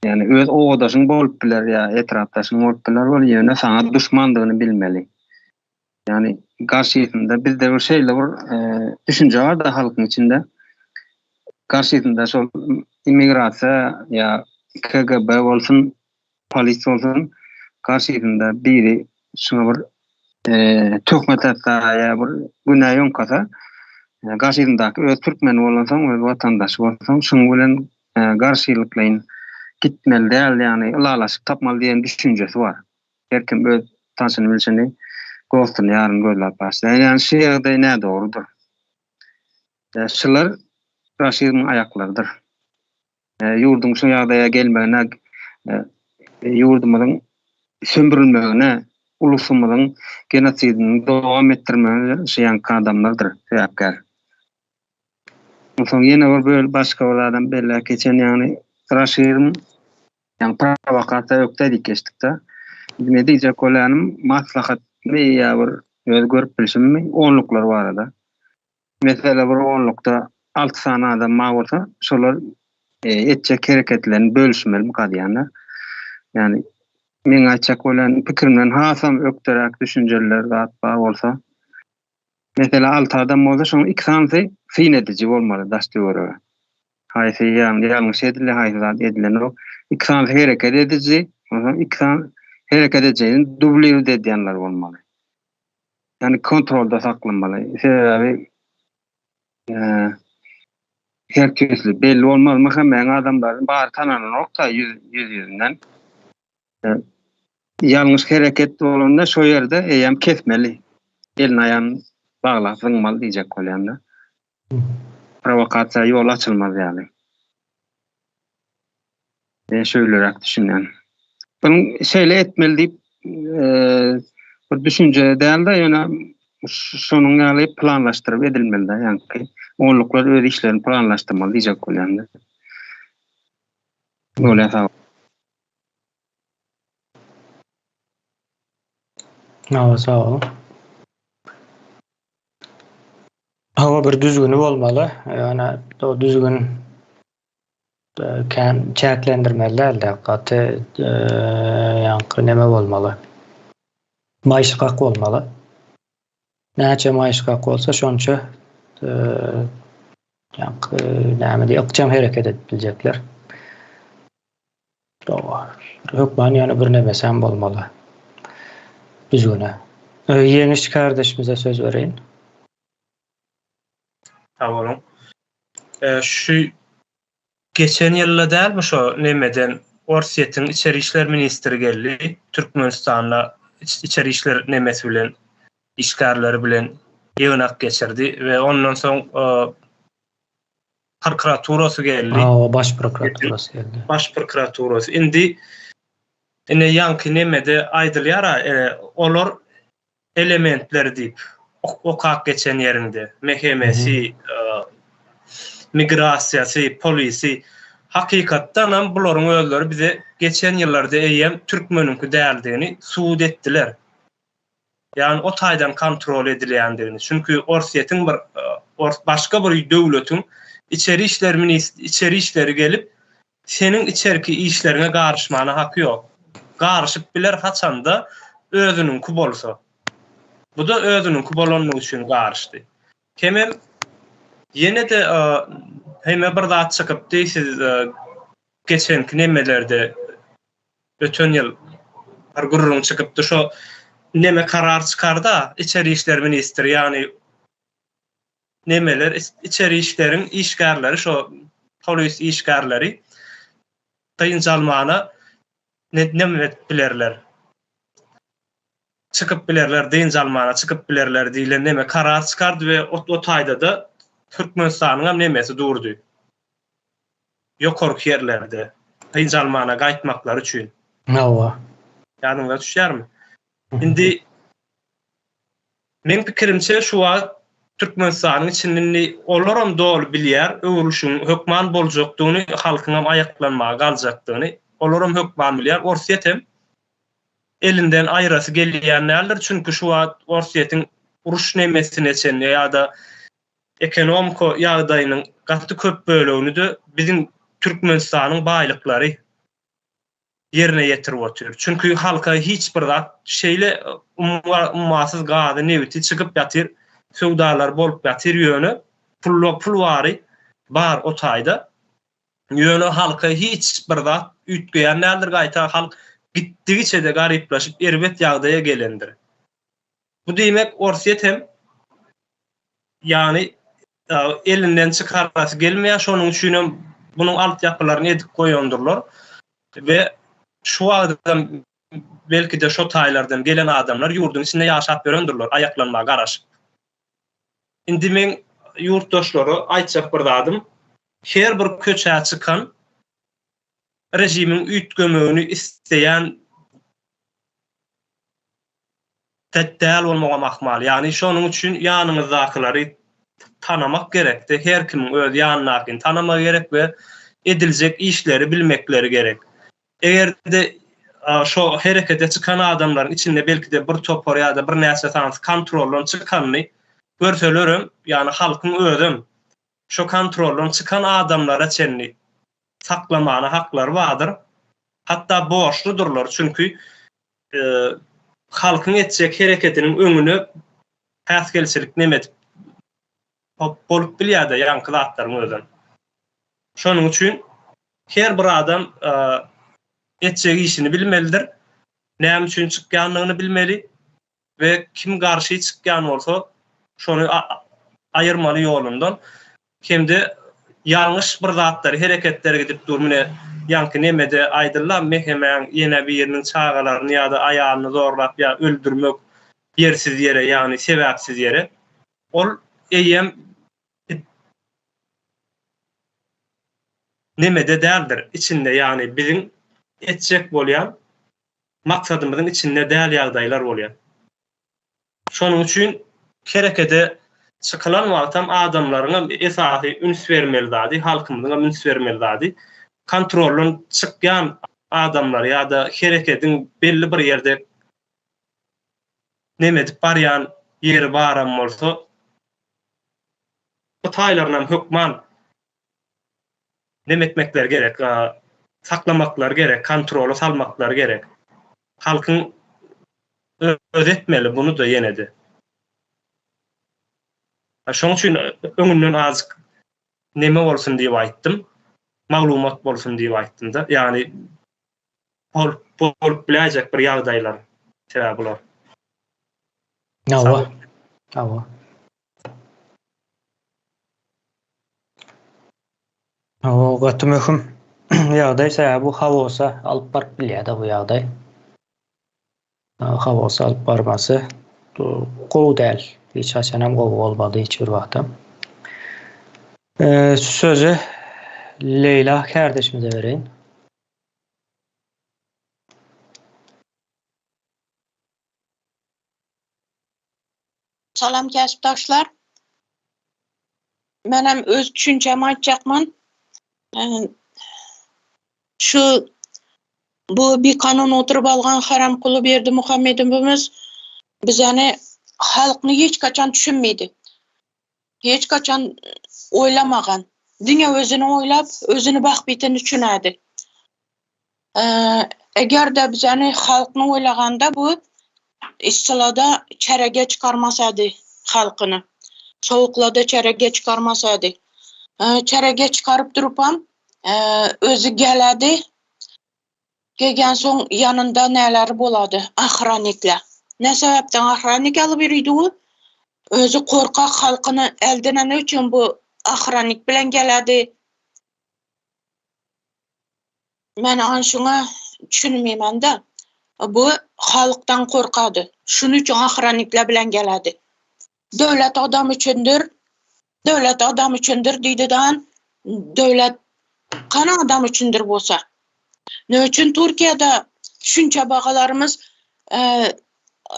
ýagny öz obadaşyň bolup biler ýa etrapdaşyň bolup biler, ol ýöne saňa duşmandygyny bilmeli. Ýagny garşysynda bizde bir şeýle bir düşünje bar-da halkyň içinde. Garşysynda şol immigrasiýa ýa KGB bolsun, polis bolsun, garşysynda biri şuňa bir töhmet atsa ýa bir günä ýoňkasa, garşysyndaky öz türkmeni bolansoň, öz watandaşy bolsaň, şunuň bilen garşylyklaýyn gitmeli däl, ýagny ylalaşyk tapmaly diýen düşünjesi bar. Her kim öz tanşyny bilşini, dostuny, ýaryny gözläp başlaýar. Ýagny şu ýagdaý nädogrudyr. Şular raşizmiň aýaklarydyr. Ýurduň şu ýagdaýa gelmegine, ýurdumyzyň sömürilmegine, ulusymyzyň genosidini dowam etdirmegine şu ýaňky adamlardyr sebäpkär. Onsoň ýene bir böl başga bir zadam belläp geçen ýagny raşizm ýagny prowokasiýa ökde diýip geçdikde. Indi men diýjek bolýanym maslahatmy ýa bir öz görüp bilşimmi onluklar barada. Mesele bir onlukda alty sany adam bar bolsa, şolar etjek hereketlerini bölüşmeli diýýän-de. Ýagny meň aýtjak bolýan pikirimden hasam ökderäk düşünjeliler zat bar bolsa, mesele alty adam bolsa, şonuň iki sanysy syn ediji bolmaly daş-töwerege. Haýsy ýagny ýalňyş edildi, haýsy zat edilenok. Iki sanysy hereket ediji, onsoň iki sany hereket edijini dublirut edýänler bolmaly. Ýagny kontrolda saklamaly. Sebäbi her tüýsli belli bolmaz. MHM-iň adamlary bary tananok-da ýüz ýüzünden. Ýalňyş hereket bolanda şo ýerde eýýäm kesmeli. Elini aýagyny baglap zyňmaly diýjek bolýan-da. Prowokasiýa ýol açylmaz ýaly. Men şöýleräk düşünýän. Bunuň şeýle etmeli diýip bir düşünje däl-de, ýöne şonuň ýaly planlaşdyryp edilmeli-de, ýaňky onluklar öz işlerini planlaşdyrmaly diýjek bolýan-da. Bolýar sag. Hawa sag boluň. Hawa bir düzgüni bolmaly. Ýöne o düzgün kän çäklendirmeli dälde, gaty ýaňky neme bolmaly. Maýyşgak bolmaly. Näçe maýyşgak bolsa şonça ýaňky näme diýip ykjam hereket edip biljekler. Hökman ýöne bir nemesem bolmaly. Düzgüne. Ýeňiş kardeşimize söz bereýin. Sag boluň. Şu geçen ýylda dälmi şo nemeden Orsýetiň içeri işler ministri geldi. Türkmenistanda içeri işler nemesi bilen işgärleri bilen ýygnak geçirdi we ondan soň prokuraturasy geldi. Hawa, baş prokuraturasy geldi. Baş prokuraturasy. Indi ine ýaňky nemede aýdylýar-a, e, olar elementler diýip okap geçen ýeriňde MHM-si, e, migrasiýasy, polisi hakykatdan hem bularyň özleri bize geçen ýyllarda eýýäm türkmeniňki däldigini subut etdiler. Ýagny o taýdan kontrol edilýändigini. Çünki Orsýetiň bir ors başga bir döwletiň içeri işler minist içeri işleri gelip seniň içerki işleriňe garyşmana haky ýok. Garyşyp biler haçanda özüniňki bolsa. Bu-da özüniňki bolanlygy üçin garyşdy. Hemem ýene-de heme bir zat çykypdy siz geçenki nemelerde Öten ýyl bir gürrüň çykypdy şo neme karar çykarda içeri işler ministri ýagny nemeler içeri işleriň işgärleri şo polis işgärleri dynç almana neme edip bilerler çykyp bilerler dynç almana çykyp bilerler diýlen neme karar çykardy we o taýda-da Türkmenistanyňam nemesi durdy. Ýokarky ýerlerde dynç almana gaýtmaklary üçin. Hawa. Ýadyňyza düşýärmi? Indi meň pikirimçe şu wagt Türkmenistanyň içinde indi olaram doly bilýär öwrülişigiň hökman boljakdygyny, halkyňam aýaklanmaga galjakdygyny. Olaram hökman bilýär. Orsýet hem elinden aýrasy gelýän däldir. Çünki şu wagt Orsýetiň uruş nemesine çenli ýa-da Ekonomika ýagdaýynyň gaty köp bölegini-de biziň Türkmenistanyň baýlyklary ýerine ýetirip otyr. Çünki halka hiç bir zat şeýle ummasyz gazy, nebiti çykyp ýatyr, söwdalar bolup ýatyr, ýöne pul pul bary bar o taýda. Ýöne halka hiç bir zat üýtgeýän däldir, gaýta halk gitdigiçe-de garyplaşyp erbet ýagdaýa gelendir. Bu diýmek Orsýet hem Ýagny elinden çykarasy gelmeýär, şonuň üçin hem bunuň altyapylaryny edip goýandyrlar we şu wagtam belki-de şo taýlardan gelen adamlar ýurduň içinde ýaşap ýörendirler, aýaklanmaga garaşyp. Indi meň ýurtdaşlara aýtjak bir zadym, her bir köçä çykan režimiň üýtgemegini isleýän Däl bolmagam ahmal. Ýagny şonuň üçin ýanyňyzdakylary tanamak gerekde, her kimiň öz ýanyndakyny tanamagy gerek we ediljek işleri bilmekleri gerek. Eger-de şo herekete çykan adamlaryň içinde belki-de bir topar ýa-da birnäçe sanysy kontroldan çykanyny görselerem, ýagny halkyň özem şo kontroldan çykan adamlara çenli saklamana haklary bardyr. Hatda borçludyrlar, çünki halkyň etjek hereketiniň öňüne päsgelçilik neme edip bolup bilýär-de ýaňky zatlaryň özem. Şonuň üçin her bir adam etjek işini bilmelidir. Näme üçin çykýandygyny bilmeli we kim garşy çykýan bolsa şony aýyrmaly ýolundan. Hem-de ýalňyş bir zatlary, hereketleri gidip dur. Mine. Ýaňky nemede aýdyldy mehemäň ýene biriniň çagalaryny ýa-da aýalyny zorlap ýa öldürmek ýersiz ýere ýagny sebäpsiz ýere. Ol eýýäm nemede däldir içinde ýagny biziň etjek bolýan maksadymyzyň içinde däl ýagdaýlar bolýar. Şonuň üçin herekede çykylan wagtam adamlaryňam esasy üns bermeli zady, halkymyzyňam üns bermeli zady kontroldan çykýan adamlar ýa-da herekediň belli bir ýerde neme edip barýan ýeri baram bolsa, bu taýlarynam hökman neme etmekleri gerek, saklamaklary gerek, kontrola salmaklary gerek. Halkyň özi etmeli bunu-da ýene-de. Şoň üçin öňünden azajyk neme bolsun diýip aýtdym. Maglumat bolsun diýip aýtdym-da. Ýagny bolup biläýjek bir ýagdaýlar sebäbi bular. Hawa. Hawa. Hawa, gaty möhüm ýagdaý, sebäbi bu haosa alyp baryp bilýär-de bu ýagdaý. Haosa alyp barmasy gowy däl. Hiç haçanam gowy bolmady hiç bir wagtam. Sözi Leýla kärdeşimize bereýin. Salam käsipdaşlar. Menem öz düşünjemi aýtjakman. Şu bu bikanun oturyp algan Haramkuly Berdimuhamedowymyz bizeni halkny hiç kaçan düşünmeydi. Hiç kaçan oýlamagan. Diňe özüni oýlap, özüni bahbitini düşünädi. Eger-de bizeni halkny oýlaganda bu yssylarda çärege çykarmasady halkyny. Sowuklarda çärege çykarmasady. Çärege çykaryp durupam özi geledi. Gelgensoň ýanynda näleri bolady? Ahranikler. Ne sebäpden ahranik alyp ýöridi ol? Özi korkak halkyny eldeneni üçin bu ahranik bilen geledi. Men an şuňa düşünmeýmän-de. Bu halkdan korkady. Şunuň üçin ahranikler bilen geledi. Döwlet adam üçindir. Döwlet adam üçindir diýdi-dan. Döwlet kany adam üçindir bolsa. Ne üçin Türkiýede şunça bagalarymyz e,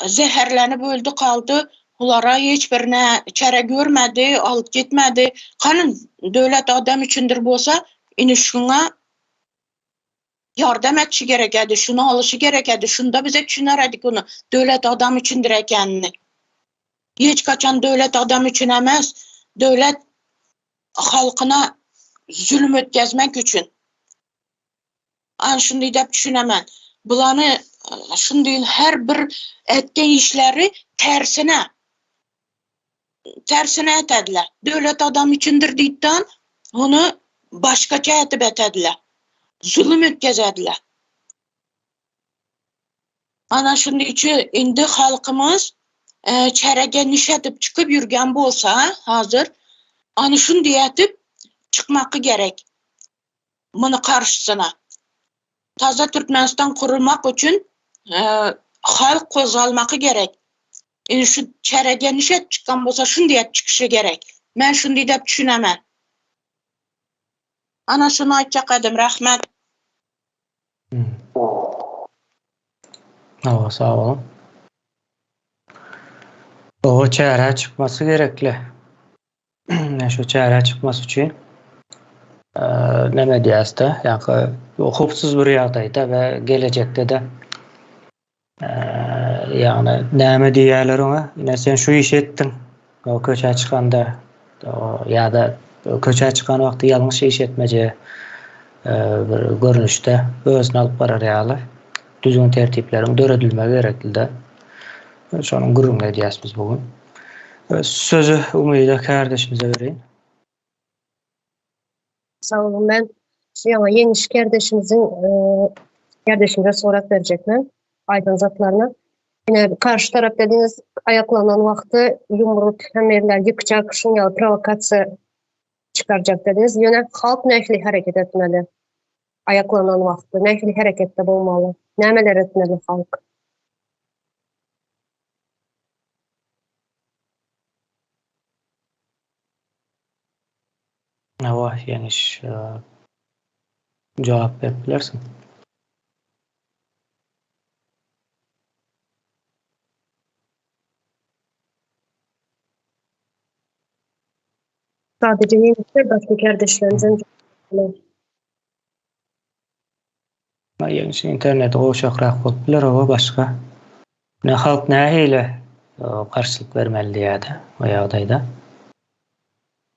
zäherlenip öldi kaldy. Bulara hiç birine çäre görmedi, alyp gitmedi. Kany döwlet adam üçindir bolsa, indi şuňa ýardam etişi gerek edi, şuny alyşy gerek edi. Şunda bize düşüner edik ony. Döwlet adam üçindir ekenini. Hiç kaçan döwlet adam üçin emes, döwlet halkyna zulüm ötkezmek üçin. An şundy dep düşünemen. Bulany şundy her bir etken işleri tersine tersine etediler. Döwlet adam üçindir diýipden ony başgaça etip etediler. Zulüm ötkezediler. Ana şundy üçin indi halkymyz e, çärege nişedip çykyp ýürgen bolsa hazır any şundy etip çykmaky gerek. Muny karşysyna. Taza Türkmenistan kurulmak üçin e, halk gozgalmaky gerek. Indi şu çärege nişet çykan bolsa şundy et çykyşy gerek. Men şundy dep düşünemen. Ana şuny aýtjak edim, rahmet. Hawa, sag boluň. O çärä çykmasy gerekli. Şu çärä çykmasy üçin näme diýäs-de, ýa-da howpsuz bir ýagdaýda we gelejekde-de ýagny näme diýýärler oňa? Ine sen şu işi etdiň. O köçä çykanda ýa-da köçä çykan wagty ýalňyş iş etmeje bir görnüşde özüni alyp barar ýaly düzgün tertipleriň döredilmegi gerekli-de. Şonuň gürrüňini edýäs biz bu gün. Sözi Umyda kardeşimize bereýin. Sag boluň. Men şu ýaňy Ýeňiş kardeşimiziň kardeşimize sorap berjek men aýdan zatlaryna. Ine karşy tarap dediňiz aýaklanan wagty ýumruk hemme ýerler ýykjak şuň ýaly prowokasiýa çykarjak dediňiz. Ýöne halk nähili hereket etmeli? Aýaklanan wagty nähili hereketde bolmaly? Nämeler etmeli halk? Hawa, Ýeňiş, jogap berip bilersiň. Sadece Ýeňiş başga kärdeşlerimizem jogap berip biler. Ýeňişiň interneti gowşakrak bolup biler, oba başga. Ne halk nähili garşylyk bermeli diýýärdi o ýagdaýda.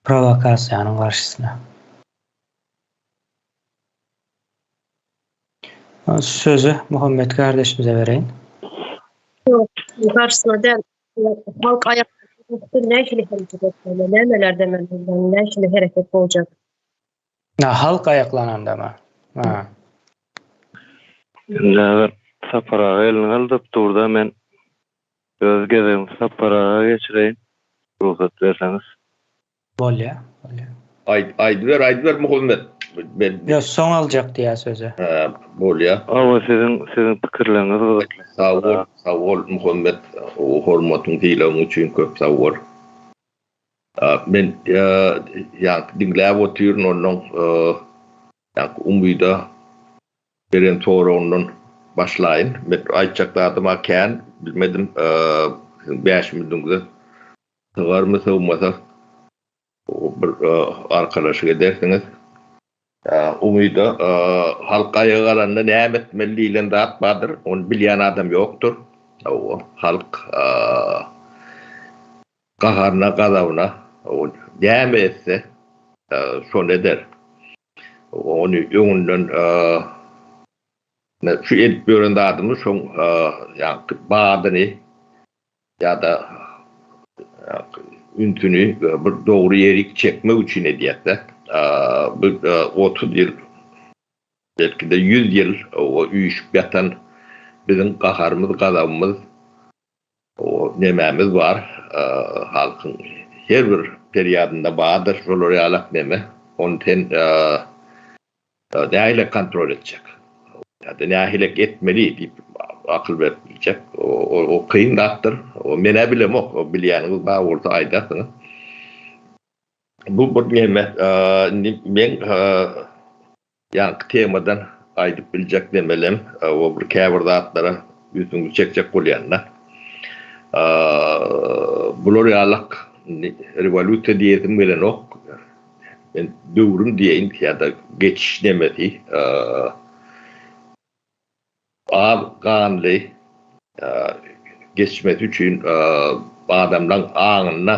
Prowokasiýanyň garşysyna. Sözi Muhammet kardeşimize bereýin. Ýok, garşysyna däl. Halk aýak nähili hereket etmeli, nämeler demeli, nähili hereket boljak? Ha, halk aýaklanandamy? Ha. Indi häzir Sapar aga elini galdyryp durda men öz gezegimi Sapar aga geçireýin rugsat berseňiz. Bolýa, bolýa. Aýt, aýdyber, aýdyber Muhammet. Men Ýok, soň aljak diýýär sözi. Hä, bolýa. Hawa siziň siziň pikirleriňiz gyzykly. Sag bol, sag bol Muhammet. Hormatyň, sylagyň üçin köp sag bol. Men ýaňky diňläp otyryn onnoň ýaňky Umyda beren soragyndan başlaýyn. Men aýtjak zadym-a kän, bilmedim siziň bäş minutiňize sygarmy sygmasa bir arkalaşyk edersiňiz. Umyda halk aýaga galanda näme etmeli diýlen zat bardyr, ony bilýän adam ýokdur. Hawa, halk Gaharyna, gazabyna näme etse, şony eder. Ony öňünden şu edip ýören zadymyz şoň ýaňky badyny ýa-da ünsüni bir dogry ýerik çekmek üçin edýäs-de. Bu 30 ýyl, belki-de 100 ýyl üýşüp ýatan biziň gaharymyz, gazabymyz O nemämiz bar, halkyň her bir perýadynda bardyr şolar ýalak neme. Ony sen nähili kontrol etjek? Ýa-da nähili etmeli diýip akyl berip biljek. O kyn zatdyr. O men-ä bilemok. O bilýäniňiz bar bolsa aýdarsyňyz. Bu bir neme. Indi meň Ýaňky temadan aýdyp biljek nemelem o bir käbir zatlara ünsüňizi çekjek bolýan-da. Bular ýalak indi rewolýusiýa diýesim gelenok. Men döwrüm diýeýin ýa-da geçiş nemesi az ganly geçmesi üçin adamlaň aňynda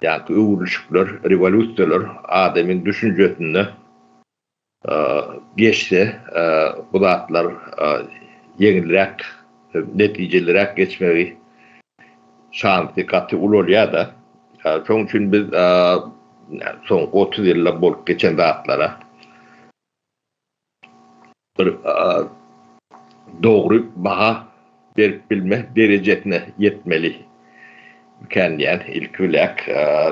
Ýaňky öwrülişikler, rewolýusiýalar adamyň düşünjesinde geçse, bu zatlar ýeňilräk, netijeliräk geçmegi şansy gaty ulalýar-da. Şonuň üçin biz soňky 30 ýylda bolup geçen zatlara bir dogry baha berip bilme derejesine ýetmeli mikä diýýän ilki biläk.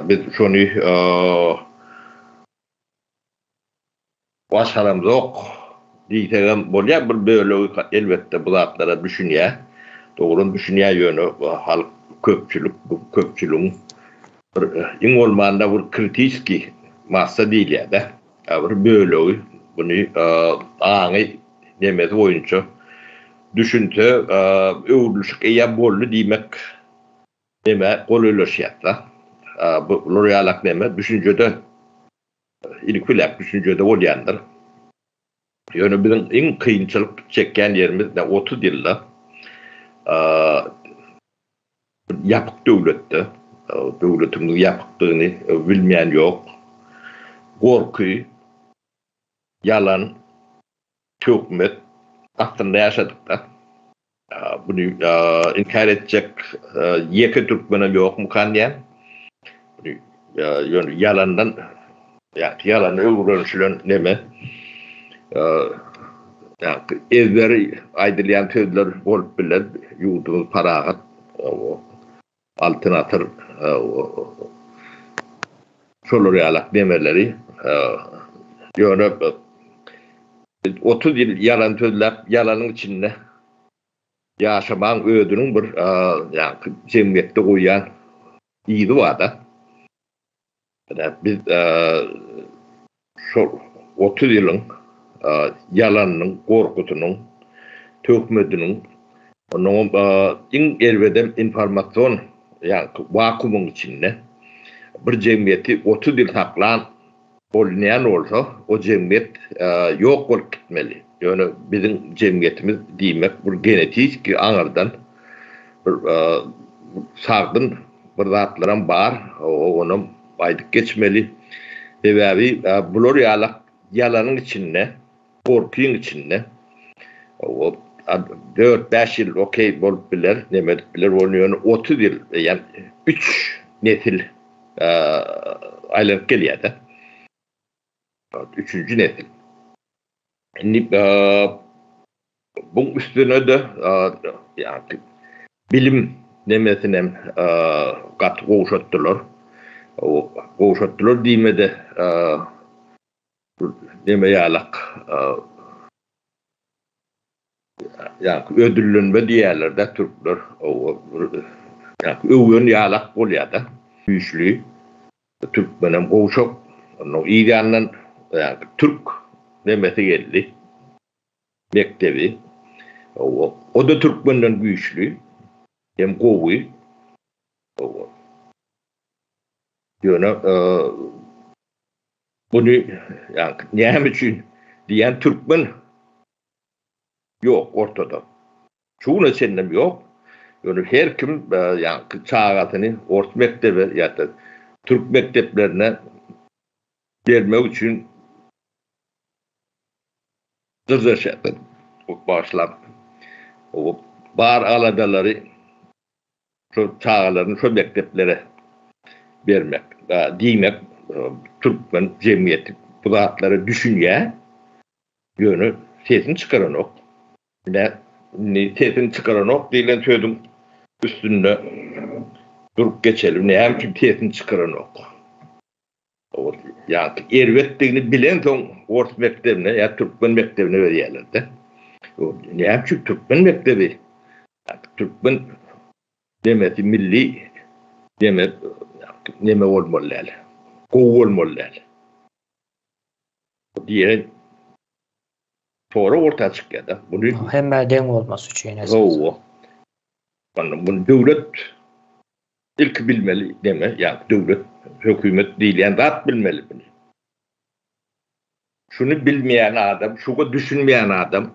Biz şony başaramzok diýsegem bolýar. Bir bölegi elbetde bu zatlara düşünýär. Dogrum düşünýär ýöne halk köpçülik bu köpçüligiň bir iň bolmanda bir kritiski massa diýilýär-de. Bir bölegi muny aňy nemesi boýunça düşünse, öwrülişik eýýäm boldy diýmek nemä golaýlaşýar-da. Bular ýalak neme düşünjede, ilki bilen düşünjede bolýandyr. Ýöne biziň iň kynçylyk çekýän ýerimiz 30 ýylda Ýapyk döwletde, döwletimiziň ýapykdygyny bilmeýän ýok. Gorky, ýalan, töhmet astynda ýaşadykda. Buny inkär etjek ýeke türkmenem ýokmukan diýýän. Ýöne ýalandan ýalana öwrenişilen neme ezber aýdylýan sözler bolup biler. Ýurdumyz parahat, Altyn asyr şolar ýalak nemeleri ýöne. Biz 30 ýyl ýalan sözläp, ýalanyň içinde ýaşamagyň özüniň bir ýaňky jemgyýetde goýýan yzy bar-da. Biz şol 30 ýylyň ýalanynyň, gorkusynyň, töhmetiniň, onnoňam iň erbedem informasion ýaňky wakuumyň içinde bir jemgyýeti 30 ýyl saklan Bolunýan bolsa, o jemgyýet ýok bolup gitmeli. Ýöne biziň jemgyýetimiz diýmek bir genetiki aňyrdan bir sagdyn bir zatlaram bar, onam aýdyp geçmeli. Sebäbi bular ýalak ýalanyň içinde, gorkyň içinde dört-bäş ýyl okey bolup biler, neme edip biler, ýöne 30 ýyl, ýa üç nesil aýlanyp gelýär-de. Üçünji nesil. Indi buň üstüne-de ýagny bilim nemesinem gaty gowşatdylar. Gowşatdylar diýmede neme ýalak Ýaňky ödüllenme diýýärler-dä türkler. Ýaňky öwen ýalak bolýar-da. Güýçli. Türkmenem gowşak. Onnoň yz ýanyndan ýaňky türk nemesi geldi. Mekdebi. O-da türkmenden güýçli. Hem gowy. Ýöne buny ýaňky näme üçin diýýän türkmen Ýok ortada. Şu güne çenlem ýok. Ýöne her kim ýaňky çagasyny ors mekdebe ýa-da türk mekdeplerine bermek üçin dyrjaşýarlar. Bagyşlaň. Bar aladalary şo çagalaryny şo mekdeplere bermek. Diýmek, türkmen jemgyýeti bu zatlara düşünýär. Ýöne sesini çykaranok. Ine, indi sesini çykaranok diýlen sözüň üstünde durup geçelim. Näme üçin sesini çykaranok? Ýa erbetdigini bilensoň ors mekdebine ýa türkmen mekdebine berýärler-de. Näme üçin türkmen mekdebi? Türkmen demesi milli deme neme bolmaly däl. Gowy bolmaly däl. Diýen sorag orta çykýar-da. Muny hemmä deň bolmasy üçin esasy. Hawa. Muny döwlet ilki bilmeli deme, ýa döwlet, hökümet diýilýän zat bilmeli muny. Şuny bilmeýän adam, şuňa düşünmeýän adam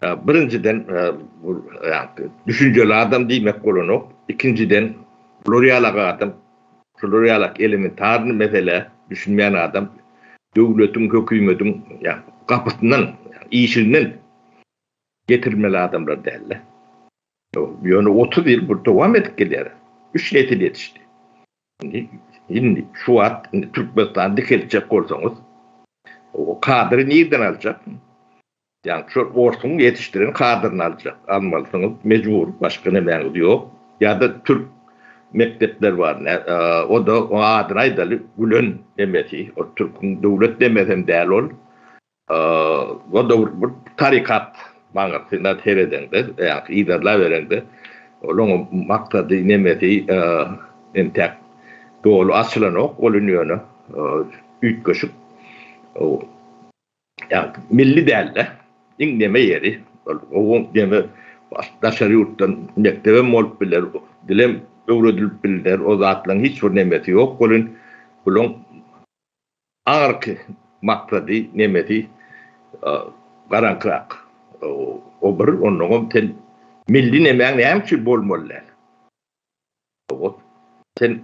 Birinjiden, düşünjeli adam diýmek bolanok. Ikinjiden, bular ýalak adam, şular ýalak elementarny meselä düşünmeýän adam döwletiň, hökümetiň gapysyndan, işiginden getirilmeli adamlar däl-de. Ýöne 30 ýyl bu dowam edip gelýär. Üç nesil ýetişdi. Indi, indi şu wagt indi Türkmenistany dikeltjek bolsaňyz, o kadry nirden aljak? Ýagny şol orsuň ýetişdiren kadryny aljak, almalysyňyz mejbur, başga nemäňiz ýok. Ýa-da türk mekdepler bar, o-da oň adyny aýdaly, Gülen nemesi, ol türküň döwlet nemesem däl ol. O-da bir tarykat maňyrsyna seredeňde, ýagny yzarlabereňde, olaň maksady, nemesi entäk doly açylanok, ol indi ýöne üýtgeşik. Ýa milli dälde. Iň neme ýeri, ol gowy neme daşary ýurtdan mekdebem bolup biler, dilem öwredilip bilner, o zatlaryň hiç bir nemesi ýok welin, bulaň aňyrky maksady, nemesi garaňkyrak. O bir, onnoňam sen milli nemäň näme üçin bolmaly däl? Sen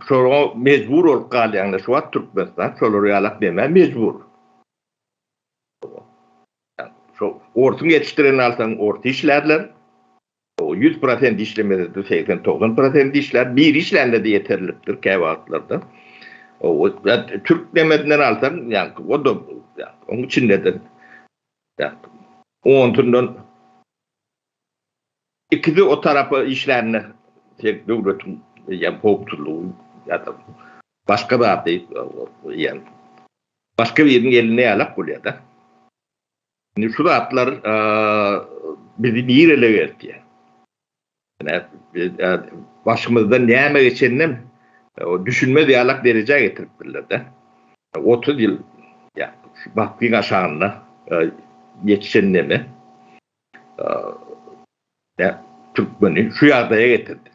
şoňa mejbur bolup galýaňda şu wagt Türkmenistan şolar ýalak nämä mejbur? Şo orsuň ýetişdirenini alsaň ors işlärler. O 100% işlemese-de 80-90% işlär. Biri işlände-de ýeterlikdir käwagtlarda. O türk nemesinden alsaň, ýa o-da oň içinde-de onsundan Ikisi o tarapa işlände tek döwletiň ýa howpsuzlygy ýa-da başga zady ýa başga biriniň elinde ýalak bolýar-da. Indi şu zatlar bizi nirelere eltýär? Başymyzdan näme geçeninem düşünmez ýalak derejä getiripdirler-de. 30 ýyl şu basgyň aşagynda ýetişen neme türkmeni şu ýagdaýa getirdi.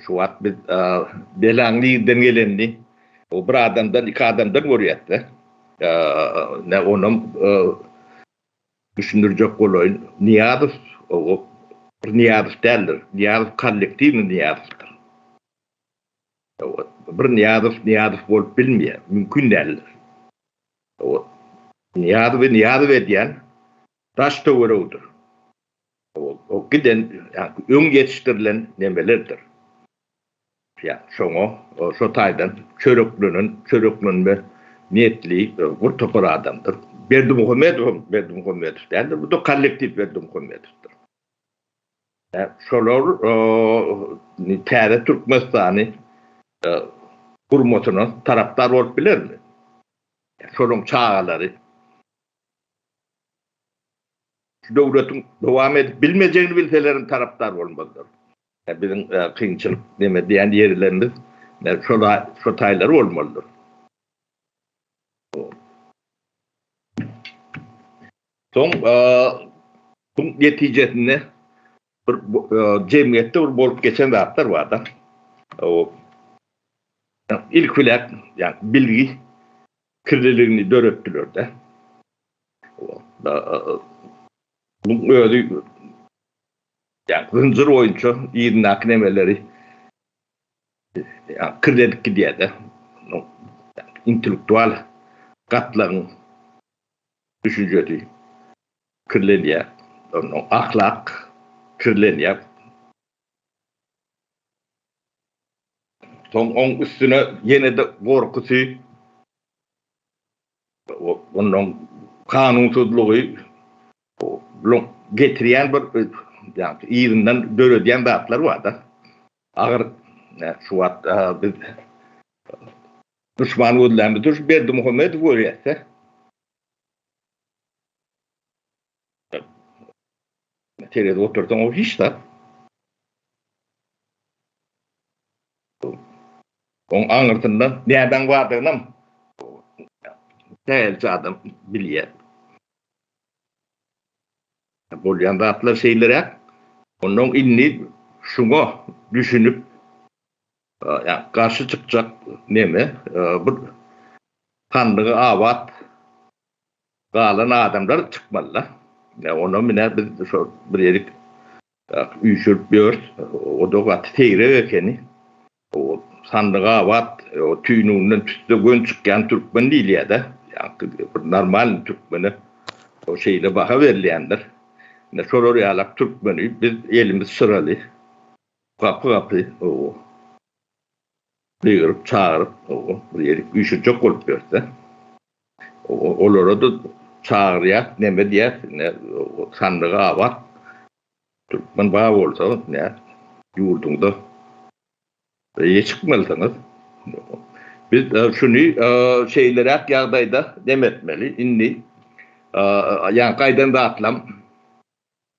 Şu wagt biz belaň nirden gelenini o bir adamdan, iki adamdan görýäs-de. Ne onam düşündirjek bolaýyn. Nyýazow o bir Nyýazow däldir. Nyýazow kollektiwnyý Nyýazowdyr. Bir Nyýazow Nyýazow bolup bilmeýär. Mümkin däldir. Nyýazowy Nyýazow edýän daş töweregidir. O giden, öň ýetişdirilen nemelerdir. Ýa şoňa, şo taýdan çöreklenen, çöreklenme niýetli bir topar adamdyr. Berdimuhamedow hem Berdimuhamedow däldir, bu-da kollektiw Berdimuhamedowdyr. Şolar täze Türkmenistany gurmasyna tarapdar bolup bilermi? Şolaryň çagalary. Şu döwletiň dowam edip bilmejegini bilselerem tarapdar bolmazlar. Biziň kynçylyk neme diýen ýerlerimiz şol şo taýlar bolmalydyr. Soň bu netijesinde bir jemgyýetde bir bolup geçen zatlar bar-da. O ilk bilen ýa bilgi kirliligini döretdiler-de. Muň özi ýa zynjyr boýunça yzyndaky nemeleri ýa kirledip gidýär-de. Intellektual gatlagyň düşünjesi kirlenýär. Ondan ahlak kirlenýär. Soň oň üstüne ýene-de gorkusy Ondan kanunsyzlygy getirýän bir ýa-da yzyndan döredýän zatlar bar-da. Agyr şu wagt biz duşman gözlämizde şu Berdimuhamedowy görýäs-de. Seredip otursaň o hiç zat. Oň aňyrsynda nämäň bardygynam sähelçe adam bilýär. Bolýan zatlar şeýleräk. Onnoň indi şuňa düşünip, ýa garşy çykjak neme, bir sandygy abat galan adamlar çykmaly-da. Onam ine biz şo bir ýerik Üýşürip ýörüs. O-da gaty seýrek ekeni. O sandygy abat, o tüýnüginden tüsse gön çykýan türkmen diýilýär-dä. Ýaňky bir normalnyý türkmene o şeýle baha berilýändir. Ine şolar ýalak türkmeni biz elimiz şyraly gapy-gapy o gygyryp çagyryp o bir ýerik üýşürjek bolup ýörüs-dä. Olara-da çagyrýas, neme diýýäs, ine, sandygy abat türkmen bar bolsa, ine, ýurduňyza eýe çykmalysyňyz. Biz şuny şeýleräk ýagdaýda neme etmeli, indi ýaňky aýdan zatlam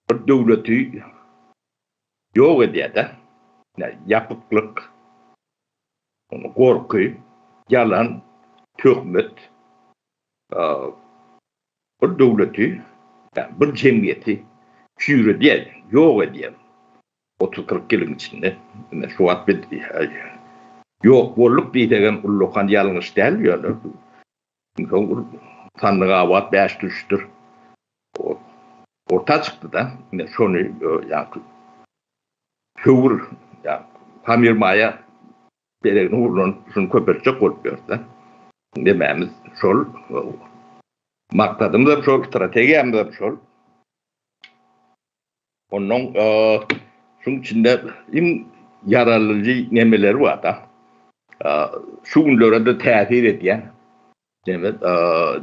bir döwleti ýok edýär-de, ýapyklyk, Gorky, ýalan, töhmet bir döwleti, bir jemgyýeti çüýredýär, ýok edýär. Otuz-kyrk ýylyň içinde ine şu wagt biz ýok bolduk diýsegem ullakan ýalňyş däl, ýöne soň sandyk abat bäş düşdür. Orta çykdy-da, ine şony ýaňky höwür, ýa hamyrmaýa deregine urlan şuny köpeltjek bolup ýörse, demämiz şol, maksadymyzam şol, strategiýamyzam şol. Onnoň şuň içinde iň ýaralyjy nemeleri bar-da. Şu günlere-de täsir edýän neme,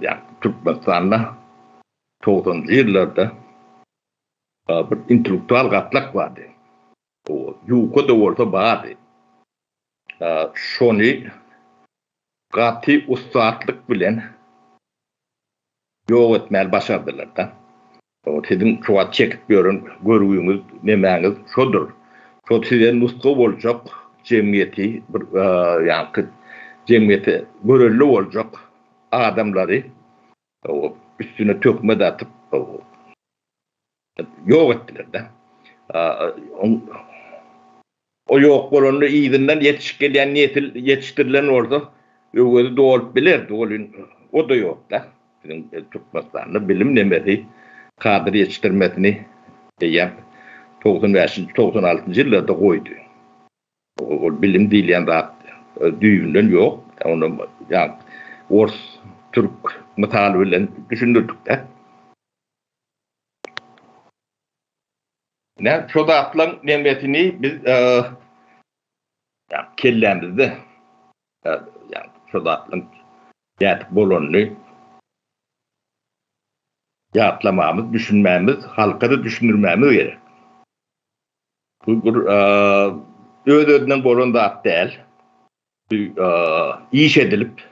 ýa Türkmenistanda togsanynjy ýyllarda Bir intellektual gatlak bardy. Ýuka-da bolsa bardy. Şony gaty ussatlyk bilen ýok etmäni başardylar-da. Siziň şu wagt çekip ýören görgüňiz, nemäňiz şodur. Şo size nusga boljak jemgyýeti, bir ýaňky jemgyýete görelde boljak adamlary üstüne töhmet atyp ýok etdiler-de. O ýok bolanda yzyndan ýetişip gelýän nesil ýetişdirilen bolsa öwezi dolup bilerdi, welin o-da ýok-da. Biziň Türkmenistanda bilim nemesi kadr ýetişdirmesini eýýäm 95-nji, 96-njy ýyllarda goýdy. Ol bilim diýilýän zat düýbünden ýok. Ony ýa ors, türk mysaly bilen düşündirdik-de. Näme şo zatlaň nemesini biz kellämizde şo zatlaň nädip bolanyny ýatlamamyz, düşünmämiz, halka-da düşündirmämiz gerek. Bu bir öz-özünden bolan zat däl. Bu iş edilip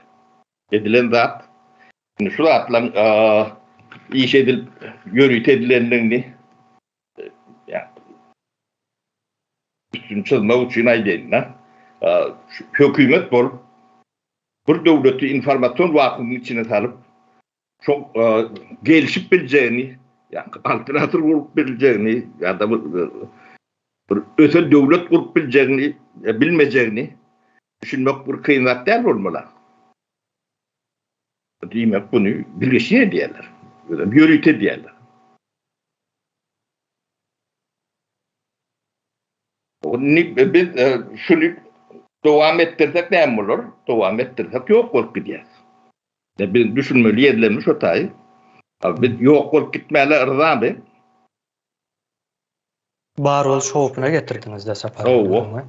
edilen zat. Indi şu zatlaryň iş edilip ýörite edilendigini üstüni çyzmak üçin aýdaýyn-da. Hökümet bolup bir döwleti informasion wakuumyň içine salyp, şo gelşip biljegini, ýa-da altyn asyr gurup biljegini ýa-da bir ösen döwlet gurup biljegini, bilmejegini düşünmek bir kyn zat däl bolmaly. Diýmek, buny bilgeşin edýärler. Özem ýörite edýärler. Indi biz şuny dowam etdirsek näme bolar? Dowam etdirsek ýok bolup gidýäris. Biz düşünmeli ýerlerimiz şo taýy. Biz ýok bolup gitmäle yrzamy? Bar boluş howpuna getirdiňiz-de Sapar aga.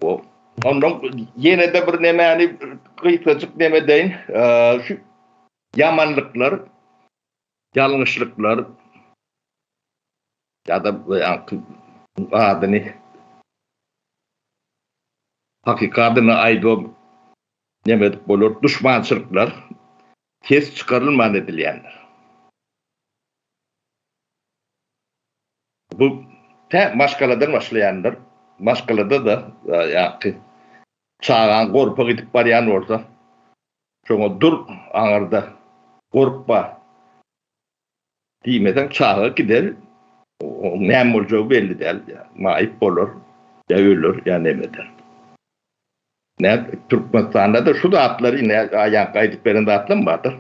Hawa. Ondan ýene-de bir nemäni gysgajyk neme edeýin. Şu ýamanlyklar, ýalňyşlyklar ýa-da adyny hakyky adyny aýdybam neme edip bolar, duşmançylyklar ses çykarylman edilýändir. Bu tä maşgaladan başlaýandyr. Maşgalada-da ýaňky çagaň gorpa gidip barýan bolsa, şoňa dur aňyrda gorp bar diýmeseň çaga gider, oň näme boljagy belli däl, maýyp bolar, ýa öler, ýa neme eder. Nä Türkmenistanda-da şu zatlary ine ýaňky aýdyp beren zatlam bardyr.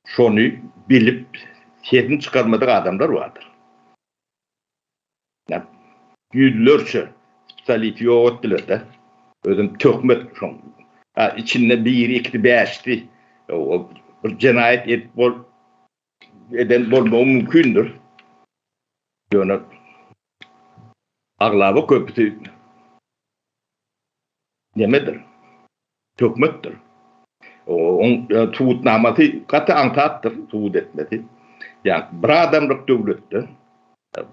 Şony bilip sesini çykarmadyk adamlar bardyr. Nä ýüzlerçe spesialisti ýok etdiler-de. Özem töhmet şoň. Ha içinde biri, ikisi, bäşisi bir jenaýat edip bol eden bolmagy mümkindir. Ýöne aglaba köpüsi nemedir? Töhmetdir. Oň subutnamasy gaty aňsatdyr subut etmesi. Ýa bir adamlyk döwletde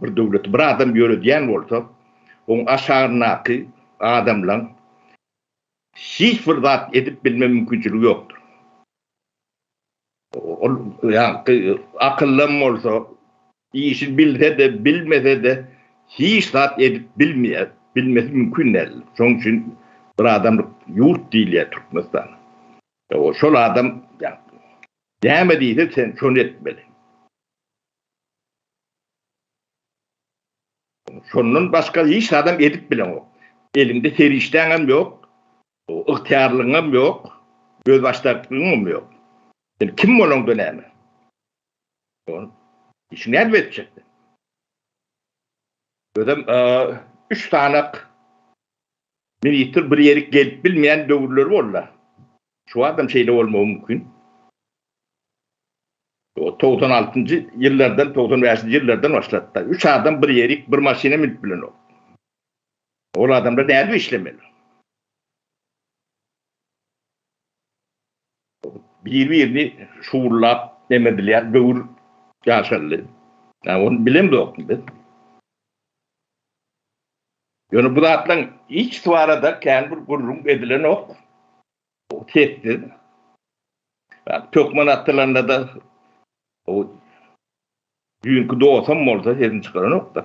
bir döwleti bir adam ýöredýän bolsa, oň aşagyndaky adamlaň hiç bir zat edip bilme mümkinçiligi ýokdur. Ol ýaňky akyllam bolsa, işi bilse-de, bilmese-de hiç zat edip bilmeýär, bilmesi mümkin däl. Şonuň üçin bir adamlyk ýurt diýilýär Türkmenistana. Şol adam näme diýse sen şony etmeli. Şondan başga hiç zadam edip bileňok. Eliňde serişdäňem ýok, Ygtyýarlygyňam ýok, özbaşdaklygyňam ýok. Sen kim bolaňda näme? Işiňi nädip etjek sen? Özem üç sanak ministr bir ýerik gelip bilmeýän döwürleri boldy. Şu wagtam şeýle bolmagy mümkin. O 96-njy ýyllardan, 95-nji ýyllardan başlady-da. Üç adam bir ýerik bir maşyna münüp bilenok. Ol adamlar nädip işlemeli? Bir-birini şugullap neme edilýär, döwür ýaşaldy. Ýa ony bilemzokmy biz? Ýöne bu zatlaryň hiçisi barada kän bir gürrüň edilenok. Sessiz. Töhmet atylanda-da o. Düýnki dostam bolsa sesini çykaranok-da.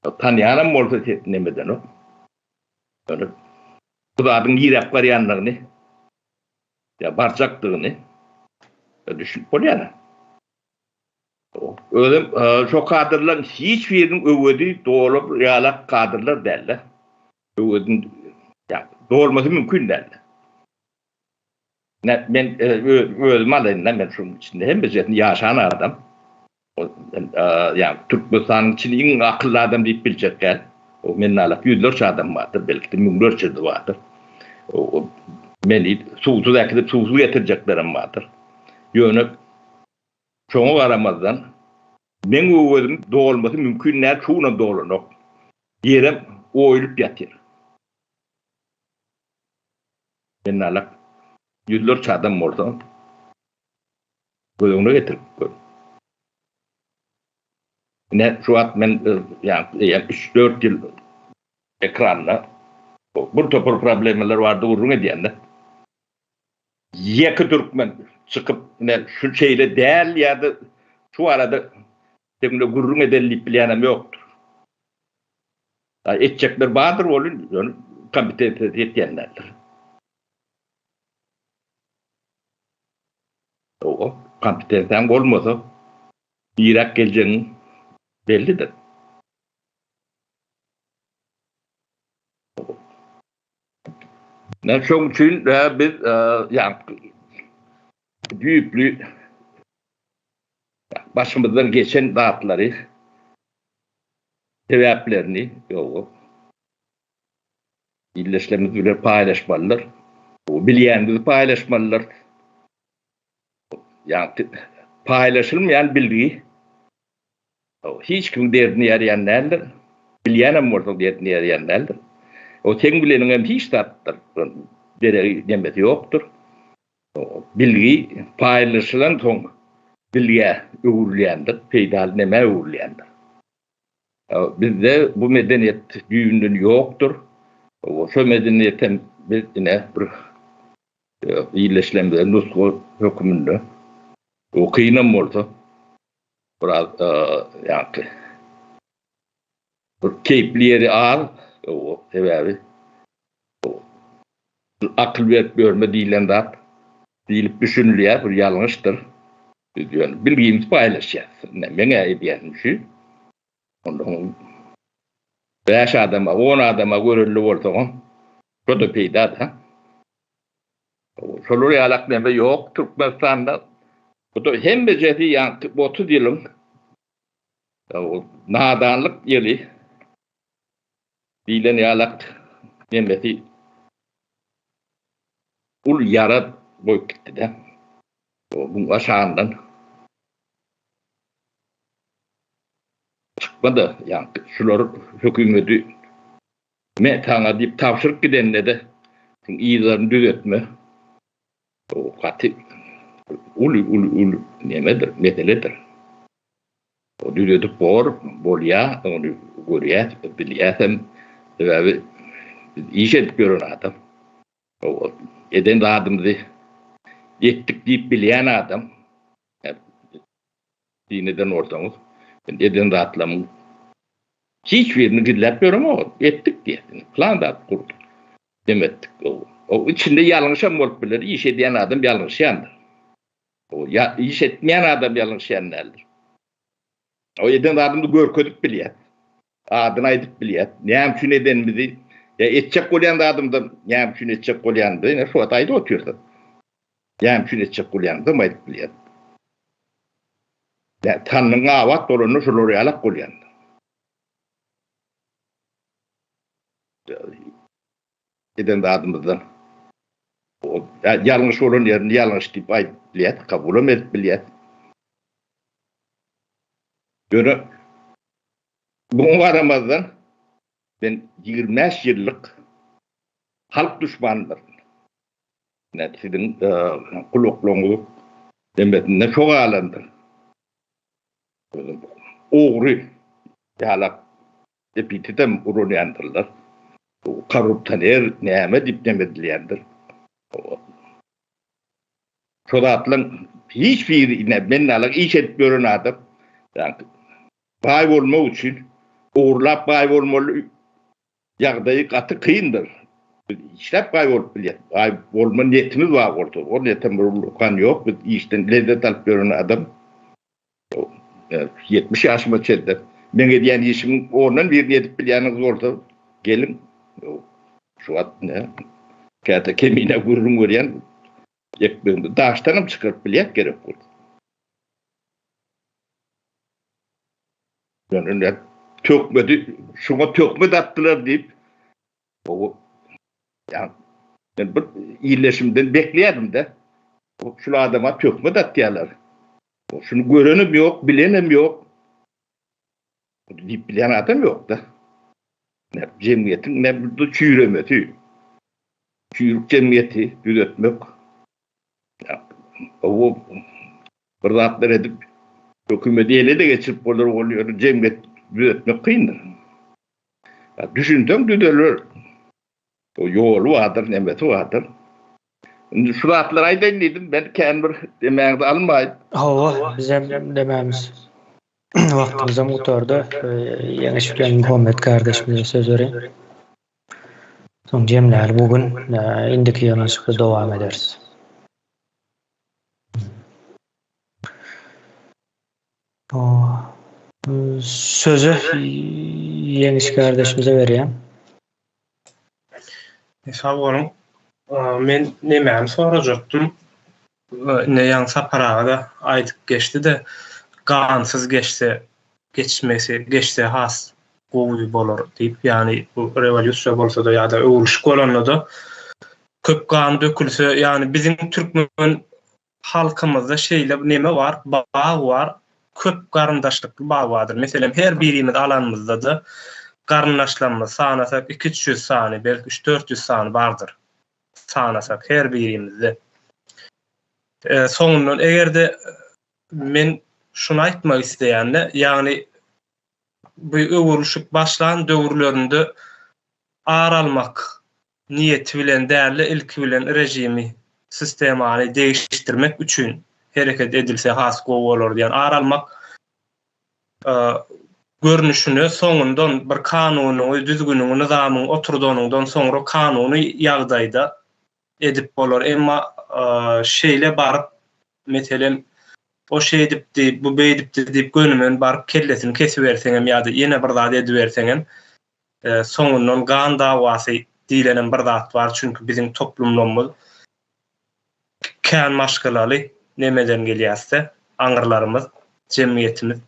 Tanýanam bolsa sesini neme edenok. Ýöne bu zadyň niräk barýandygyny ýa barjakdygyny düşünip bolýar. Özem şo kadrlaryň hiç biriniň öwezi dolar ýalak kadrlar dälde. Öwezini ýa dolmasy mümkin dälde. Men özüm alaýyn-da, men şunuň içinde hemmejesini ýaşan adam. Ýa Türkmenistanyň içinde iň akylly adam diýip biljek däl. O menden alak ýüzlerçe adam bardyr, belki-de müňlerçe-de bardyr. Meni suwsuz äkidip, suwsuz getirjeklerem bardyr. Ýöne şoňa garamazdan, meň öwezim dolmasy mümkin däl, şu günem dolanok. Ýerem oýulyp ýatyr. Menden alak ýüzlerçe adam bolsa, göz öňüne getirip gör. Ine, şu wagt men ýa üç-dört ýyl ekranda bir topar problemalar barada gürrüň edýän-de. Ýeke türkmen çykyp, ine, şu şeýle däl ýa-da şu barada seň bilen gürrüň edeli diýip bilýänem ýokdur. Etjekler bardyr welin, ýöne kompetensiýasy ýetýän däldir. Ýok, kompetensiýaň bolmasa, niräk geljegiň bellidir. Ine, şoň üçin biz ýaňky düýpli başymyzdan geçen zatlary, sebäplerini, ýok, ildeşlerimiz bilen paýlaşmalydyr. Bilýänimizi paýlaşmalydyr. Ýagny paýlaşylmaýan bilgi hiç kimiň derdine ýaraýan däldir. Bilýänem bolsaň derdine ýaraýan däldir. O seň bileniň hem hiç zatdyr. Deregi nemesi ýokdur. Bilgi paýlaşylan soň bilgä öwrülýändir, peýdaly nemä öwrülýändir. Bizde bu medeniýet düýbünden ýokdur. Şo medeniýetem biz ine bir Ýerleşilenimize nusga höküminde o kynam bolsa biraz ýaňky bir keýpli ýeri az o sebäbi akyl berip ýörme diýlen zat diýlip düşünilýär bir ýalňyşdyr. Biz ýöne bilgimizi paýlaşýas. Ine meň-ä edýänim şu. Ondan bäş adama, on adama görelde bolsaňam şo-da peýda-da. Şolar ýalak neme ýok Türkmenistanda. Bu-da hemmejesi ýaňky 30 ýylyň nadanlyk ýyly diýlen ýalak nemesi uly ýara goýup gitdi-de. Buň aşagyndan çykma-da ýaňky şular hökümeti Me saňa diýip tabşyryp gidende-de şuň yzlaryny düzetme o gaty uly uly uly nemedir, meseledir. O düzedip bor, bolýa, ony görýäs, bilýäsem. Sebäbi biz iş edip ýören adam. O eden zadymyzy etdik diýip bilýän adam. Din eden bolsaňyz, men eden zatlarymyň hiç birini gizläp ýöremok. Etdik diýýär. Plan zat gurduk. Dem etdik. O içinde ýalňyşam bolup biler. Iş edýän adam ýalňyşýandyr. O ýa iş etmeýän adam ýalňyşýan däldir. O eden zadymyzy görkezip bilýär. Adyny aýdyp bilýär. Näme üçin edenimizi, ýa etjek bolýan zadymyzy näme üçin etjek bolýanymyzy ine şu wagt aýdyp otyrsyň. Näme üçin etjek bolýanyňyzam aýdyp bilýän. Ýa tannyň abat bolanda şular ýalak bolýan. Eden zadymyzdan ýalňyş bolan ýerini ýalňyş diýip aýdyp bilýäs, kabulam edip bilýäs. Ýöne muňa garamazdan men 25 ýyllyk halk duşmanydyryn. Ine, siziň gulaklaryňyzyň demesinde şo galandyr. Ogry ýalak epitetem ulanýandyrlar. Korrupsioner näme diýip neme edilýändir. Şo zatlaryň hiç biri ine men ýalak iş edip ýören adam. Ýagny baý bolmak üçin ogurlap baý bolmaly ýagdaýy gaty kyndyr. Biz işläp baý bolup bilýäs. Baý bolma niýetimiz bar bolsa, ol niýetem bir ullakan ýok. Biz işden lezzet alyp ýören adam. 70 ýaşyma çenli meň edýän işimiň ondan birini edip bilýäniňiz bolsa, geliň. Şu wagt ne? Käte kemine gürrüň berýän ekmegimizi daşdanam çykaryp bilýäs gerek bolsa. Ýöne töhmedi, şuňa töhmet atdylar diýip, o ýa men bir illeşimden bekleýärdim-de. Şul adama töhmet atýarlar. Şuny görenim ýok, bilenim ýok. Diýip bilýän adam ýok-da. Jemgyýetiň ne bir çüýremesi. Çüýrük jemgyýeti düzetmek. O bir zatlar edip hökümeti ele-de geçirip bolar ol ýöne jemgyýet düzetmek kyndyr. Düşünseň düzeler. O ýoly bardyr, nemesi bardyr. Indi şu zatlary aýdaýyn diýdim, ben kän bir demäňizi almaýyn. Hawa, bizem demämiz. Wagtymyzam gutardy. Ýeňiş bilen Muhammet kardeşimize söz bereýin. Soň jemläli bu gün. Indiki ýygnanyşykda dowam ederis. Sözi Ýeňiş kardeşimize berýän. Sag boluň. Men nemäni sorajakdym. Ine ýaňy Sapar aga-da aýdyp geçdi-de, gansyz geçse, geçmesi, geçse has gowy bolar diýip, ýagny bu rewolýusiýa bolsa-da ýa-da öwrülişik bolanda-da köp gan dökülse, ýagny biziň türkmen Halkymyzda şeýle bir neme bar, bag bar, köp garyndaşlykly bag bardyr. Meselem, her birimizi alanymyzda-da garyndaşlarymyzy sanasak iki-üç ýüz sany, belki üç-dört ýüz sany bardyr. Sanasak her birimizde. Soňundan eger-de men şuny aýtmak isleýän-de, ýagny bu öwrülişik başlan döwürlerinde ar almak niýeti bilen däl-de, ilki bilen režimi, sistemany degişdirmek üçin hereket edilse has gowy bolar diýen ar almak görnüşine soňundan bir kanunyňy, düzgüniňi, nyzamyňy oturdanyňdan soňra kanuny ýagdaýda edip bolar. Emma şeýle baryp, meselem, o şeýdipdi, bu beýdipdi diýip gönümen baryp kellesini kesiberseňem ýa-da ýene bir zat ediberseňem, soňundan gan dawasy diýlenem bir zat bar, çünki biziň toplumlarymyz kän maşgalaly nemeden gelýäsde, aňyrlarymyz, jemgyýetimiz.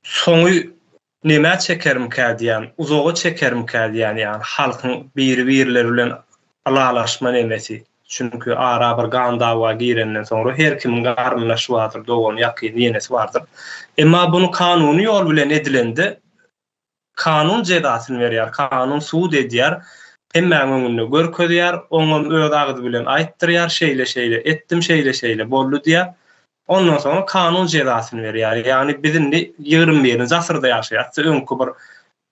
Soňy Nämä çekerimkä diýýän, uzaga çekerimkä diýýän, ýagny halkyň biri-birleri bilen ylalaşma nemesi. Çünki ara bir gan dawa girenden soňra her kimiň garyndaşy bardyr, dogany, ýakyny, ýenesi bardyr. Emma buny kanuny ýol bilen edilende kanun jezasyny berýär, kanun sud edýär, hemmäň öňünde görkezýär, oňam öz agzy bilen aýtdyrýar, şeýle-şeýle etdim, şeýle-şeýle boldy diýýär. Ondan soňra kanun jezasyny berýär. Ýagny biz indi 21-nji asyrda ýaşaýarys. Öňki bir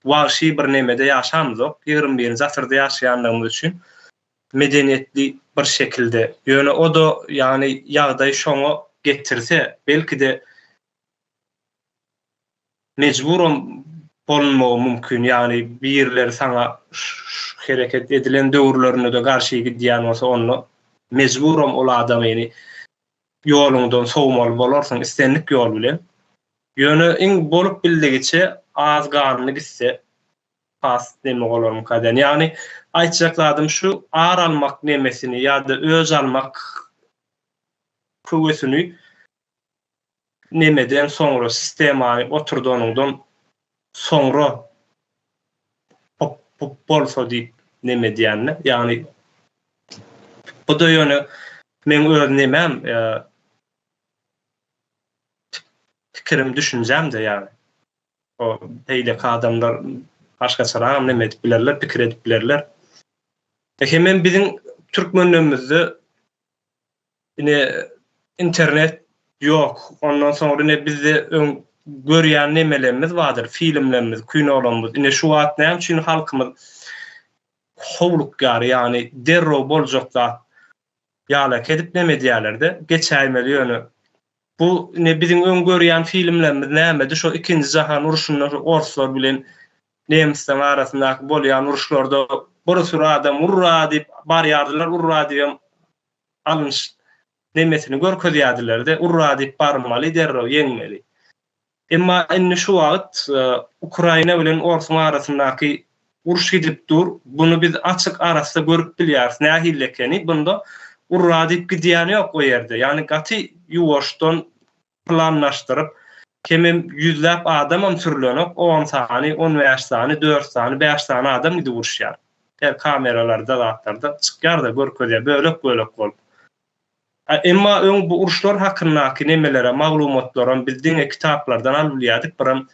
wagşy bir nemede ýaşamyzok. 21-nji asyrda ýaşaýanlygymyz üçin medeniýetli bir şekilde. Ýöne o-da ýagny ýagdaý şoňa getirse, belki-de mejburam bolunmagy mümkin. Ýagny birileri saňa hereket edilen döwürlerinde-de garşy gidýän bolsa, onda mejburam ol adamyny ýoluňdan sowmaly bolarsyň islendik ýol bilen. Ýöne iň bolup bildigiçe az ganly gitse has neme bolarmyka diýen. Ýagny aýtjak zadym şu ar almak nemesini ýa-da öç almak köwesini nemeden soňra sistemany oturdanyňdan soňra bolsa diýip neme edýände. Ýagny bu-da ýöne meň öz nemem pikirim düşünjämde ýagny. O beýleki adamlar başgaçaragam neme edip bilerler, pikir edip bilerler. Hemem biziň türkmenlerimizde Ine internet ýok. Ondan soňra ine bizde öň görýän nemelerimiz bardyr, filmlerimiz, kinolarymyz. Ine şu wagt näme üçin halkymyz howlukýar, ýagny derrew boljak zat. Ýalak edip neme edýärler-de, geçäýmeli ýöne. Bu ine biziň öň görýän filmlerimiz nämedi şo ikinji jahan urşunda şo orslar bilen nemsleriň arasyndaky bolýan uruşlarda bir süri adam urra diýip barýardylar urra diýibem alynş nemesini görkezýärdiler-de urra diýip barmaly derrew ýeňmeli. Emma indi şu wagt Ukraina bilen Orsuň arasyndaky uruş gidip dur. Buny biz açyk arassa görüp bilýäris nähili ekeni. Bunda urra diýip gidýäni ýok o ýerde. Ýagny gaty ýuwaşdan planlaşdyryp, hemem ýüzläp adamam sürlenok, on sany, on bäş sany, dört sany, bäş sany adam gidip uruşýar. Her kameralarda zatlarda çykýar-da görkezýär bölek-bölek bolup. Emma öň bu uruşlar hakyndaky nemelere, maglumatlaram biz diňe kitaplardan alyp bilýärdik, biram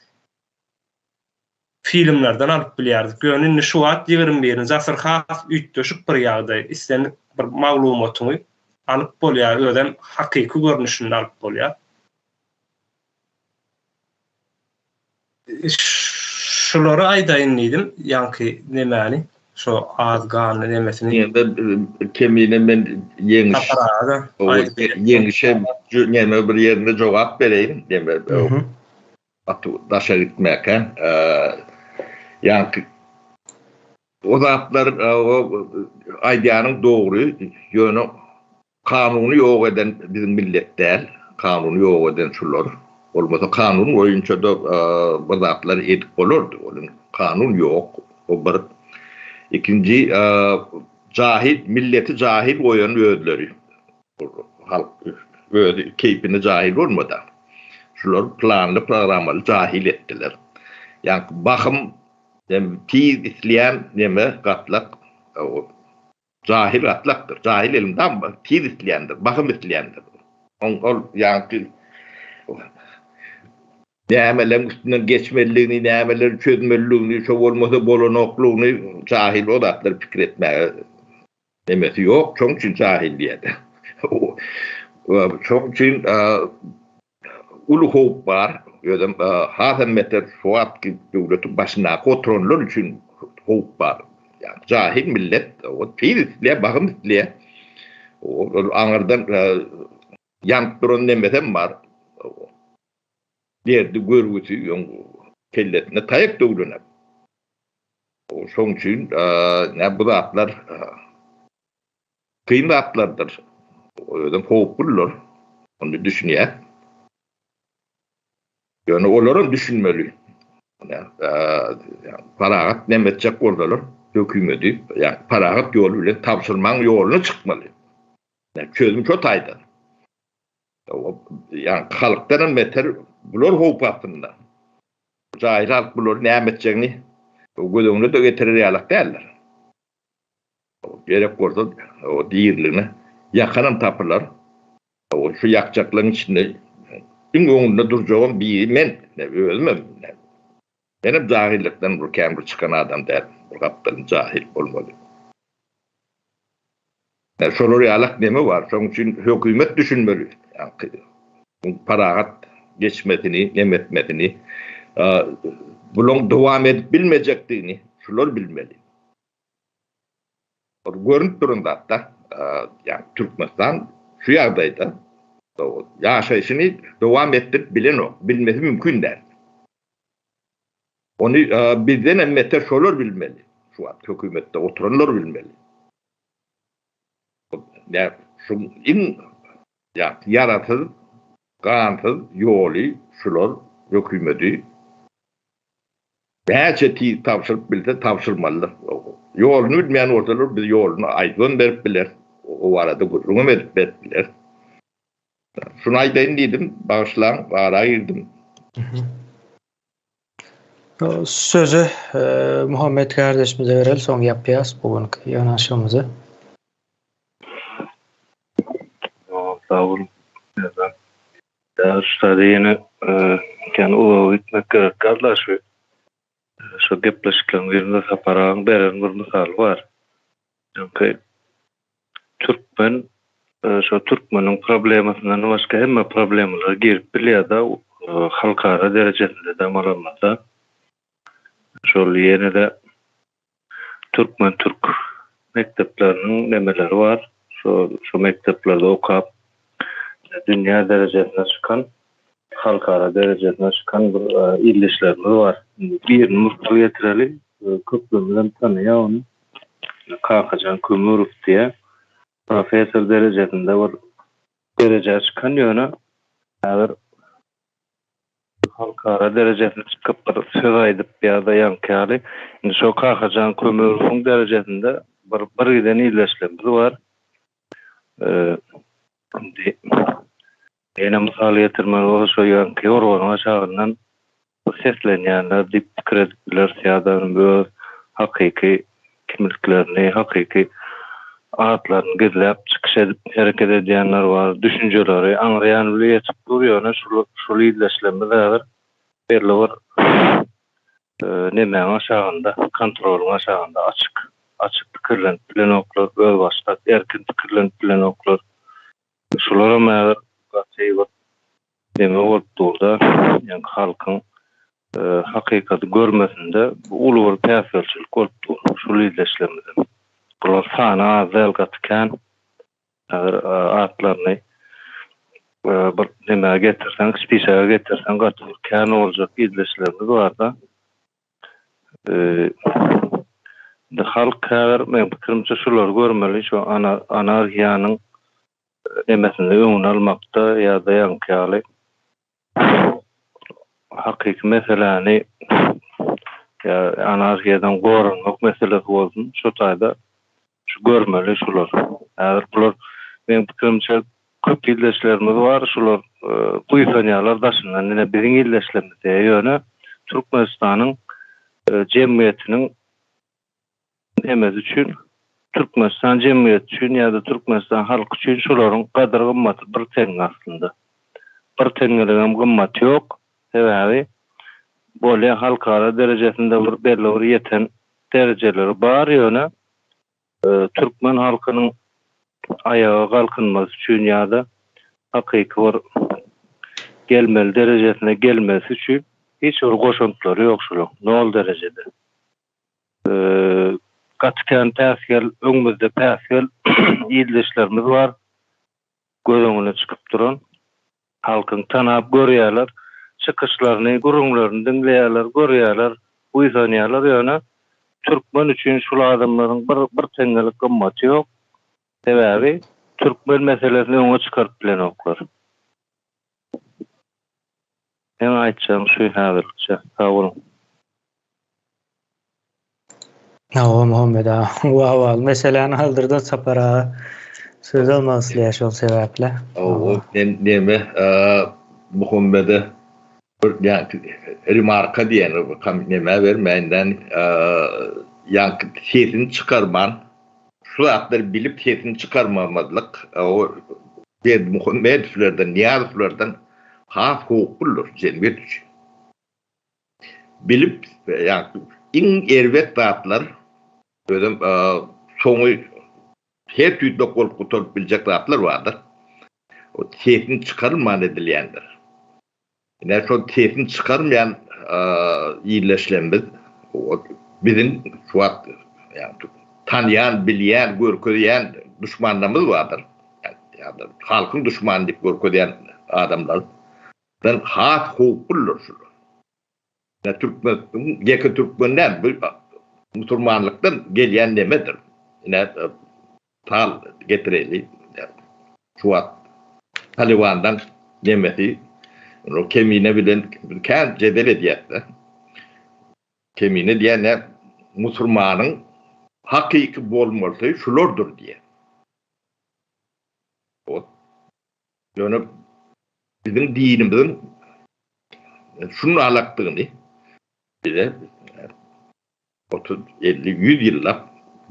filmlerden alyp bilýärdik. Ýöne indi şu wagt 21-nji asyr has üýtgeşik bir ýagdaý. Islendik bir maglumatyňy alyp bolýar, özem hakyky görnüşinde alyp bolýar. Şulary aýdaýyn diýdim, ýaňky nemäni, şo az ganly nemesini. Ýa-da kemine men ýeňiş. Ýeňişe neme bir ýerinde jogap bereýin, neme gaty daşa gitmäkä. Ýaňky o zatlar o aýdýanyň dogry, ýöne Kanuny ýok eden biziň millet däl, kanuny ýok eden şular. Bolmasa kanun boýunça-da bir zatlar edip bolardy. Ol kanun ýok, o bir. Ikinji jahil, milleti jahil goýan özleri. Halk özi keýpine jahil bolmady. Şular planly, programmaly jahil etdiler. Ýaňky bahym tiz isleýän neme gatlak Jahil gatlakdyr. Jahil elmydama tiz isleýändir, bahym isleýändir. Oň ol ýaňky nämeleriň üstünden geçmelidigini, nämeleri çözmelidigini, şo bolmasa bolanoklygyny jahil o zatlary pikir etmäge nemesi ýok. Şoň üçin jahil diýýär. Şoň üçin Uly howp bar. Özem hasam beter şu wagtky döwletiň başyndaky oturanlar üçin howp bar. Ýagny jahil millet, o tiz isleýär, bahym isleýär. Ol aňyrdan ýanyp duran nemesem bar. Derdi, görgüsi öň kellesine taýak döwlenek. Şoň üçin bu zatlar Kyn zatlardyr. Özem howpludyr. Ony düşünýäs. Ýöne olaram düşünmeli. Parahat neme etjek bolsalar, hökümeti ýa parahat ýol bilen tabşyrmagyň ýoluna çykmaly. Çözüm şo taýdan. Ýa halkdanam beter bular howp astynda. Jaýly halk bulary näme etjegini göz öňüne-de getirer ýalak däldir. Gerek bolsa o diriligine ýakanam tapylar. O şu ýakjaklaryň içinde iň öňünde durjagam biri men, özümem. Menem jahylykdan bir kän bir çykan adam däl. Bir gapdalym jahil bolmaly. Şolar ýalak neme bar. Şonuň üçin hökümet düşünmeli. Parahat geçmesini, neme etmesini, bulaň dowam edip bilmejekdigini şular bilmeli. Ol görnüp duran zat-da, ýagny Türkmenistan şu ýagdaýda ýaşaýşyny dowam etdirip bilenok, bilmesi mümkin däl. Ony bizden hem beter şolar bilmeli, şu wagt hökümetde oturanlar bilmeli. Şu iň ýarasyz, gansyz ýoly şular hökümeti Näçe tiz tabşyryp bilse tabşyrmalydyr. Ýoluny bilmeýän bolsalar biz ýoluny aýdybam berip bileris. O barada gürrüňem edip berip bileris. Şuny aýdaýyn diýdim, bagyşlaň, ara girdim. Sözi Muhammet kardeşimize bereli, soň ýapýas bu günki ýygnanyşygymyzy. Sag boluň. Ýaşlary ýene kän uzaga gitmek gerek dälda şu şu gepleşikleriň birinde Sapar agaň beren bir mysaly bar. Ýaňky türkmen şo türkmeniň problemasyndan başga hemme problemalara girip bilýärda halkara derejesinde dem alanlarda. Şol ýene-de türkmen-türk mekdepleriniň nemeleri bar. Şo şo mekdeplerde okap dünýä derejesine çykan, halkara derejesine çykan bir ildeşlerimiz bar. Indi birini mysal getireli, köplerimiz hem tanaýar ony. Kakajan Kömürow diýýär. Professor derejesinde bir derejä çykan ýöne häzir halkara derejesine çykyp bir söz aýdyp ýa-da ýaňky ýaly indi şo Kakajan Kömürowyň derejesinde bir bir giden ildeşlerimiz bar. Indi ýene mysal getirmeli bolsa şo ýaňky ýorganyň aşagyndan seslenýänler diýip pikir edip bileris ýa-da öz hakyky kimliklerini, hakyky atlaryny gizläp çykyş edip hereket edýänler bar. Düşünjeleri aňry ýany bile ýetip dur, ýöne şul ildeşlerimiz häzir belli bir nemäň aşagynda, kontrolyň aşagynda açyk, açyk pikirlenip bilenoklar, özbaşdak, erkin pikirlenip bilenoklar. Şularam häzir gaty bir neme bolup dur-da, ýaňky halkyň hakykaty görmesinde bu uly bir päsgelçilik bolup dur, şul ildeşlerimiziň. Bular sany az däl, gaty kän. Häzir atlaryny bir nemä getirseň, spisege getirseň gaty bir kän boljak ildeşlerimiz bar-da. Indi halk häzir meň pikirimçe şulary görmeli, şu anarhiýanyň nemesini öňüni almakda ýa-da ýaňky ýaly hakyky meseläni ýa anarhiýadan goranmak meselesi bolsun şo taýda şu görmeli şular. Häzir bular meň pikirimçe köp ildeşlerimiz bar şular buýsanýarlar daşyndan ine biziň ildeşlerimiz diýe ýöne Türkmenistanyň jemgyýetiniň nemesi üçin Türkmenistan jemgyýeti üçin ýa-da Türkmenistan halky üçin şularyň gadyr-gymmaty bir teňňe aslynda. Bir teňňeligem gymmaty ýok. Sebäbi bolýa halkara derejesinde bir belli bir ýeten derejeleri bar ýöne türkmen halkynyň aýaga galkynmasy üçin ýa-da hakyky bir gelmeli derejesine gelmesi üçin hiç bir goşantlary ýok şularyň nol derejede. Gaty kän päsgel, öňümizde päsgel ildeşlerimiz bar. Göz öňüne çykyp duran. Halkyň tanap görýärler. Çykyşlaryny, gürrüňlerini diňleýärler, görýärler, buýsanýarlar. Ýöne türkmen üçin şul adamlaryň bir bir teňňelik gymmaty ýok. Sebäbi türkmen meselesini öňe çykaryp bilenoklar. Meň aýtjagym şu häzirlikçe. Sag boluň. Hawa Muhammet aga. Wawal meseläni aldyrdan Sapar aga söz almak isleýär şol sebäpli. Hawa men neme Muhammede bir ýaňky remarka diýen neme bermäýinden ýaňky sesini çykarman şu zatlary bilip sesini çykarmamazlyk o Berdimuhamedowlardan Nyýazowlardan has howpludyr jemgyýet üçin. Bilip, ýagny iň erbet zatlar özem soňy her tüýtlek bolup gutaryp biljek zatlar bardyr. O sesini çykarylman edilýändir. Ine şol sesini çykarmaýan ýerleşilen biz biziň şu wagt ýagny tanýan, bilýän, görkezýän duşmanlarymyz bardyr. Ýa-da halkyň duşmany diýip görkezýän adamlar. Dan has howpludyr şular. Ýa türkmen, ýeke türkmen däl, bu musulmanlykdan gelýän nemedir. Ine tal getireli. Şu wagt Talibandan nemesi, ol Kemine bilen kän jedel edýärler. Kemine diýen ne musulmanyň hakyky bolmalysy şulardyr diýýär. Ýöne biziň dinimiziň şunalakdygyny bize 30, 50, 100 ýyllap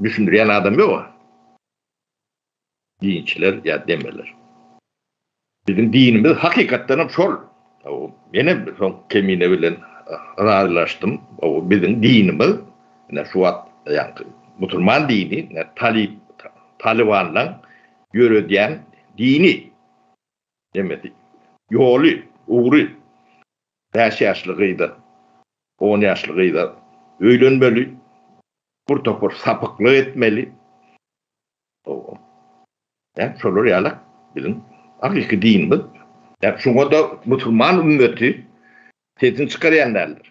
düşündirýän adam ýok. Dinçiler ýa demeler. Biziň dinimiz hakykatdan hem şol. Menem soň Kemine bilen razylaşdym. Biziň dinimiz ine şu wagt ýaňky musulman dini, talyp talybanlaň ýöredýän dini nemesi, ýoly, ugry. Bäş ýaşly gyza, on ýaşly gyza öýlenmeli, bir topar sapyklyk etmeli. Ýa şolar ýaly biziň hakyky dinimiz. Ýa şoňa-da musulman ümmeti sesini çykarýan däldir.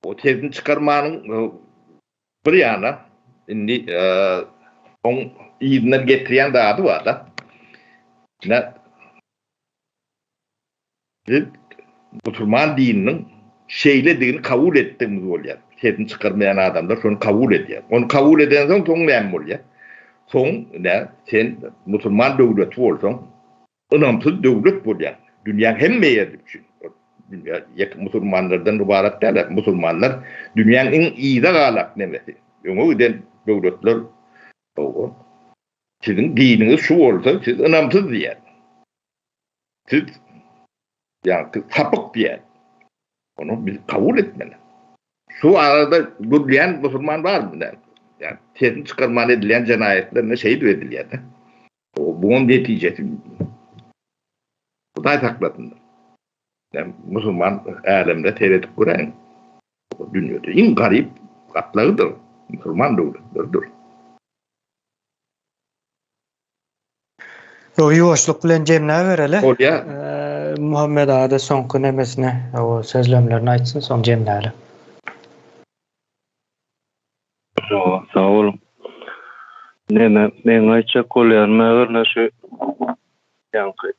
O sesini çykarmanyň bir ýana indi oň yzyndan getirýän zady bar-da. Ine Biz musulman dininiň şeýledigini kabul etdigimiz bolýar. Sesini çykarmaýan adamlar şony kabul edýär. Ony kabul edensoň soň näme bolýar? Soň nä sen musulman döwleti bolsaň, ynamsyz döwlet bolýaň. Dünýäň hemme ýeri üçin. Dünýä ýeke musulmanlardan ybarat däl. Musulmanlar dünýäň iň yza galak nemesi. Öňe giden döwletler siziň diniňiz şu bolsa siz ynamsyz diýýär. Siz ýaňky sapyk diýýän. Ony biz kabul etmeli. Şu arada gürleýän musulman barmy näme? Ýa sesini çykarman edilýän jenaýatlar ine şeýdip edilýär-de. Bunuň netijesi Hudaý saklasyn. Ýa musulman älemde seredip göräýiň. Dünýede iň garyp gatlagydyr musulman döwletleridir. Ýok, ýuwaşlyk bilen jemläbereli. Bolýa. Muhammet aga-da soňky nemesini, o sözlemlerini aýtsyn, soň jemläli. Hawa, sag boluň. Neme, meň aýtjak bolýanym ägirne şu ýaňky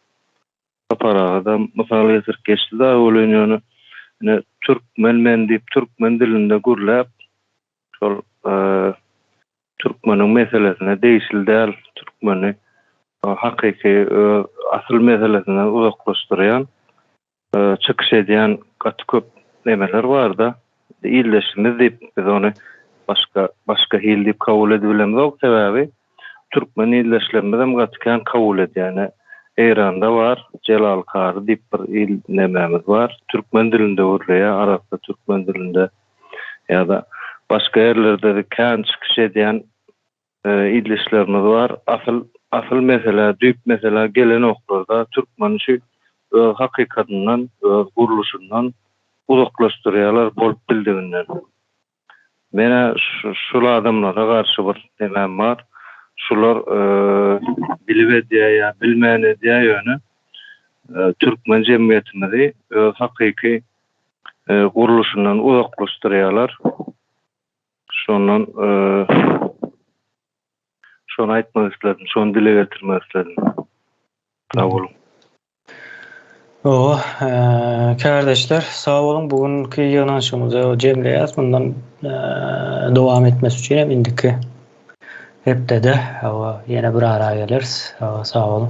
Sapar aga-da mysal getirip geçdi-de welin ýöne ine türkmen men diýip türkmen dilinde gürläp şol Türkmeniň meselesine degişli däl, türkmeni hakyky öz asyl meselesinden uzaklaşdyrýan çykyş edýän gaty köp nemeler barda. Ildeşimiz diýip biz ony başga başga hili diýip kabul edibilemzok, sebäbi türkmen ildeşlerimizem gaty kän kabul edýär. Ine Eýranda bar Jelal Kary diýip bir il nemämiz bar, türkmen dilinde gürleýär, arassa türkmen dilinde. Ýa-da başga ýerlerde-de kän çykyş edýän ildeşlerimiz bar. Asyl asyl meselä, düýp meselä gelenoklar-da. Türkmeni şu öz hakykatyndan, öz gurluşyndan uzaklaşdyrýarlar bolup bildiginden. Men-ä şul adamlara garşy bir nemem bar. Şular bilip edýär ýa bilmän edýär ýöne türkmen jemgyýetimizi öz hakyky gurluşyndan uzaklaşdyrýarlar. Şondan şony aýtmak isledim, şony dile getirmek isledim. Sag boluň. Owa, kärdeşler, sag boluň. Bu günki ýygnanyşygymyzy jemleýäs. Mundan dowam etmesi üçin hem indiki hepdede ýene bir ara geleris. Sag boluň.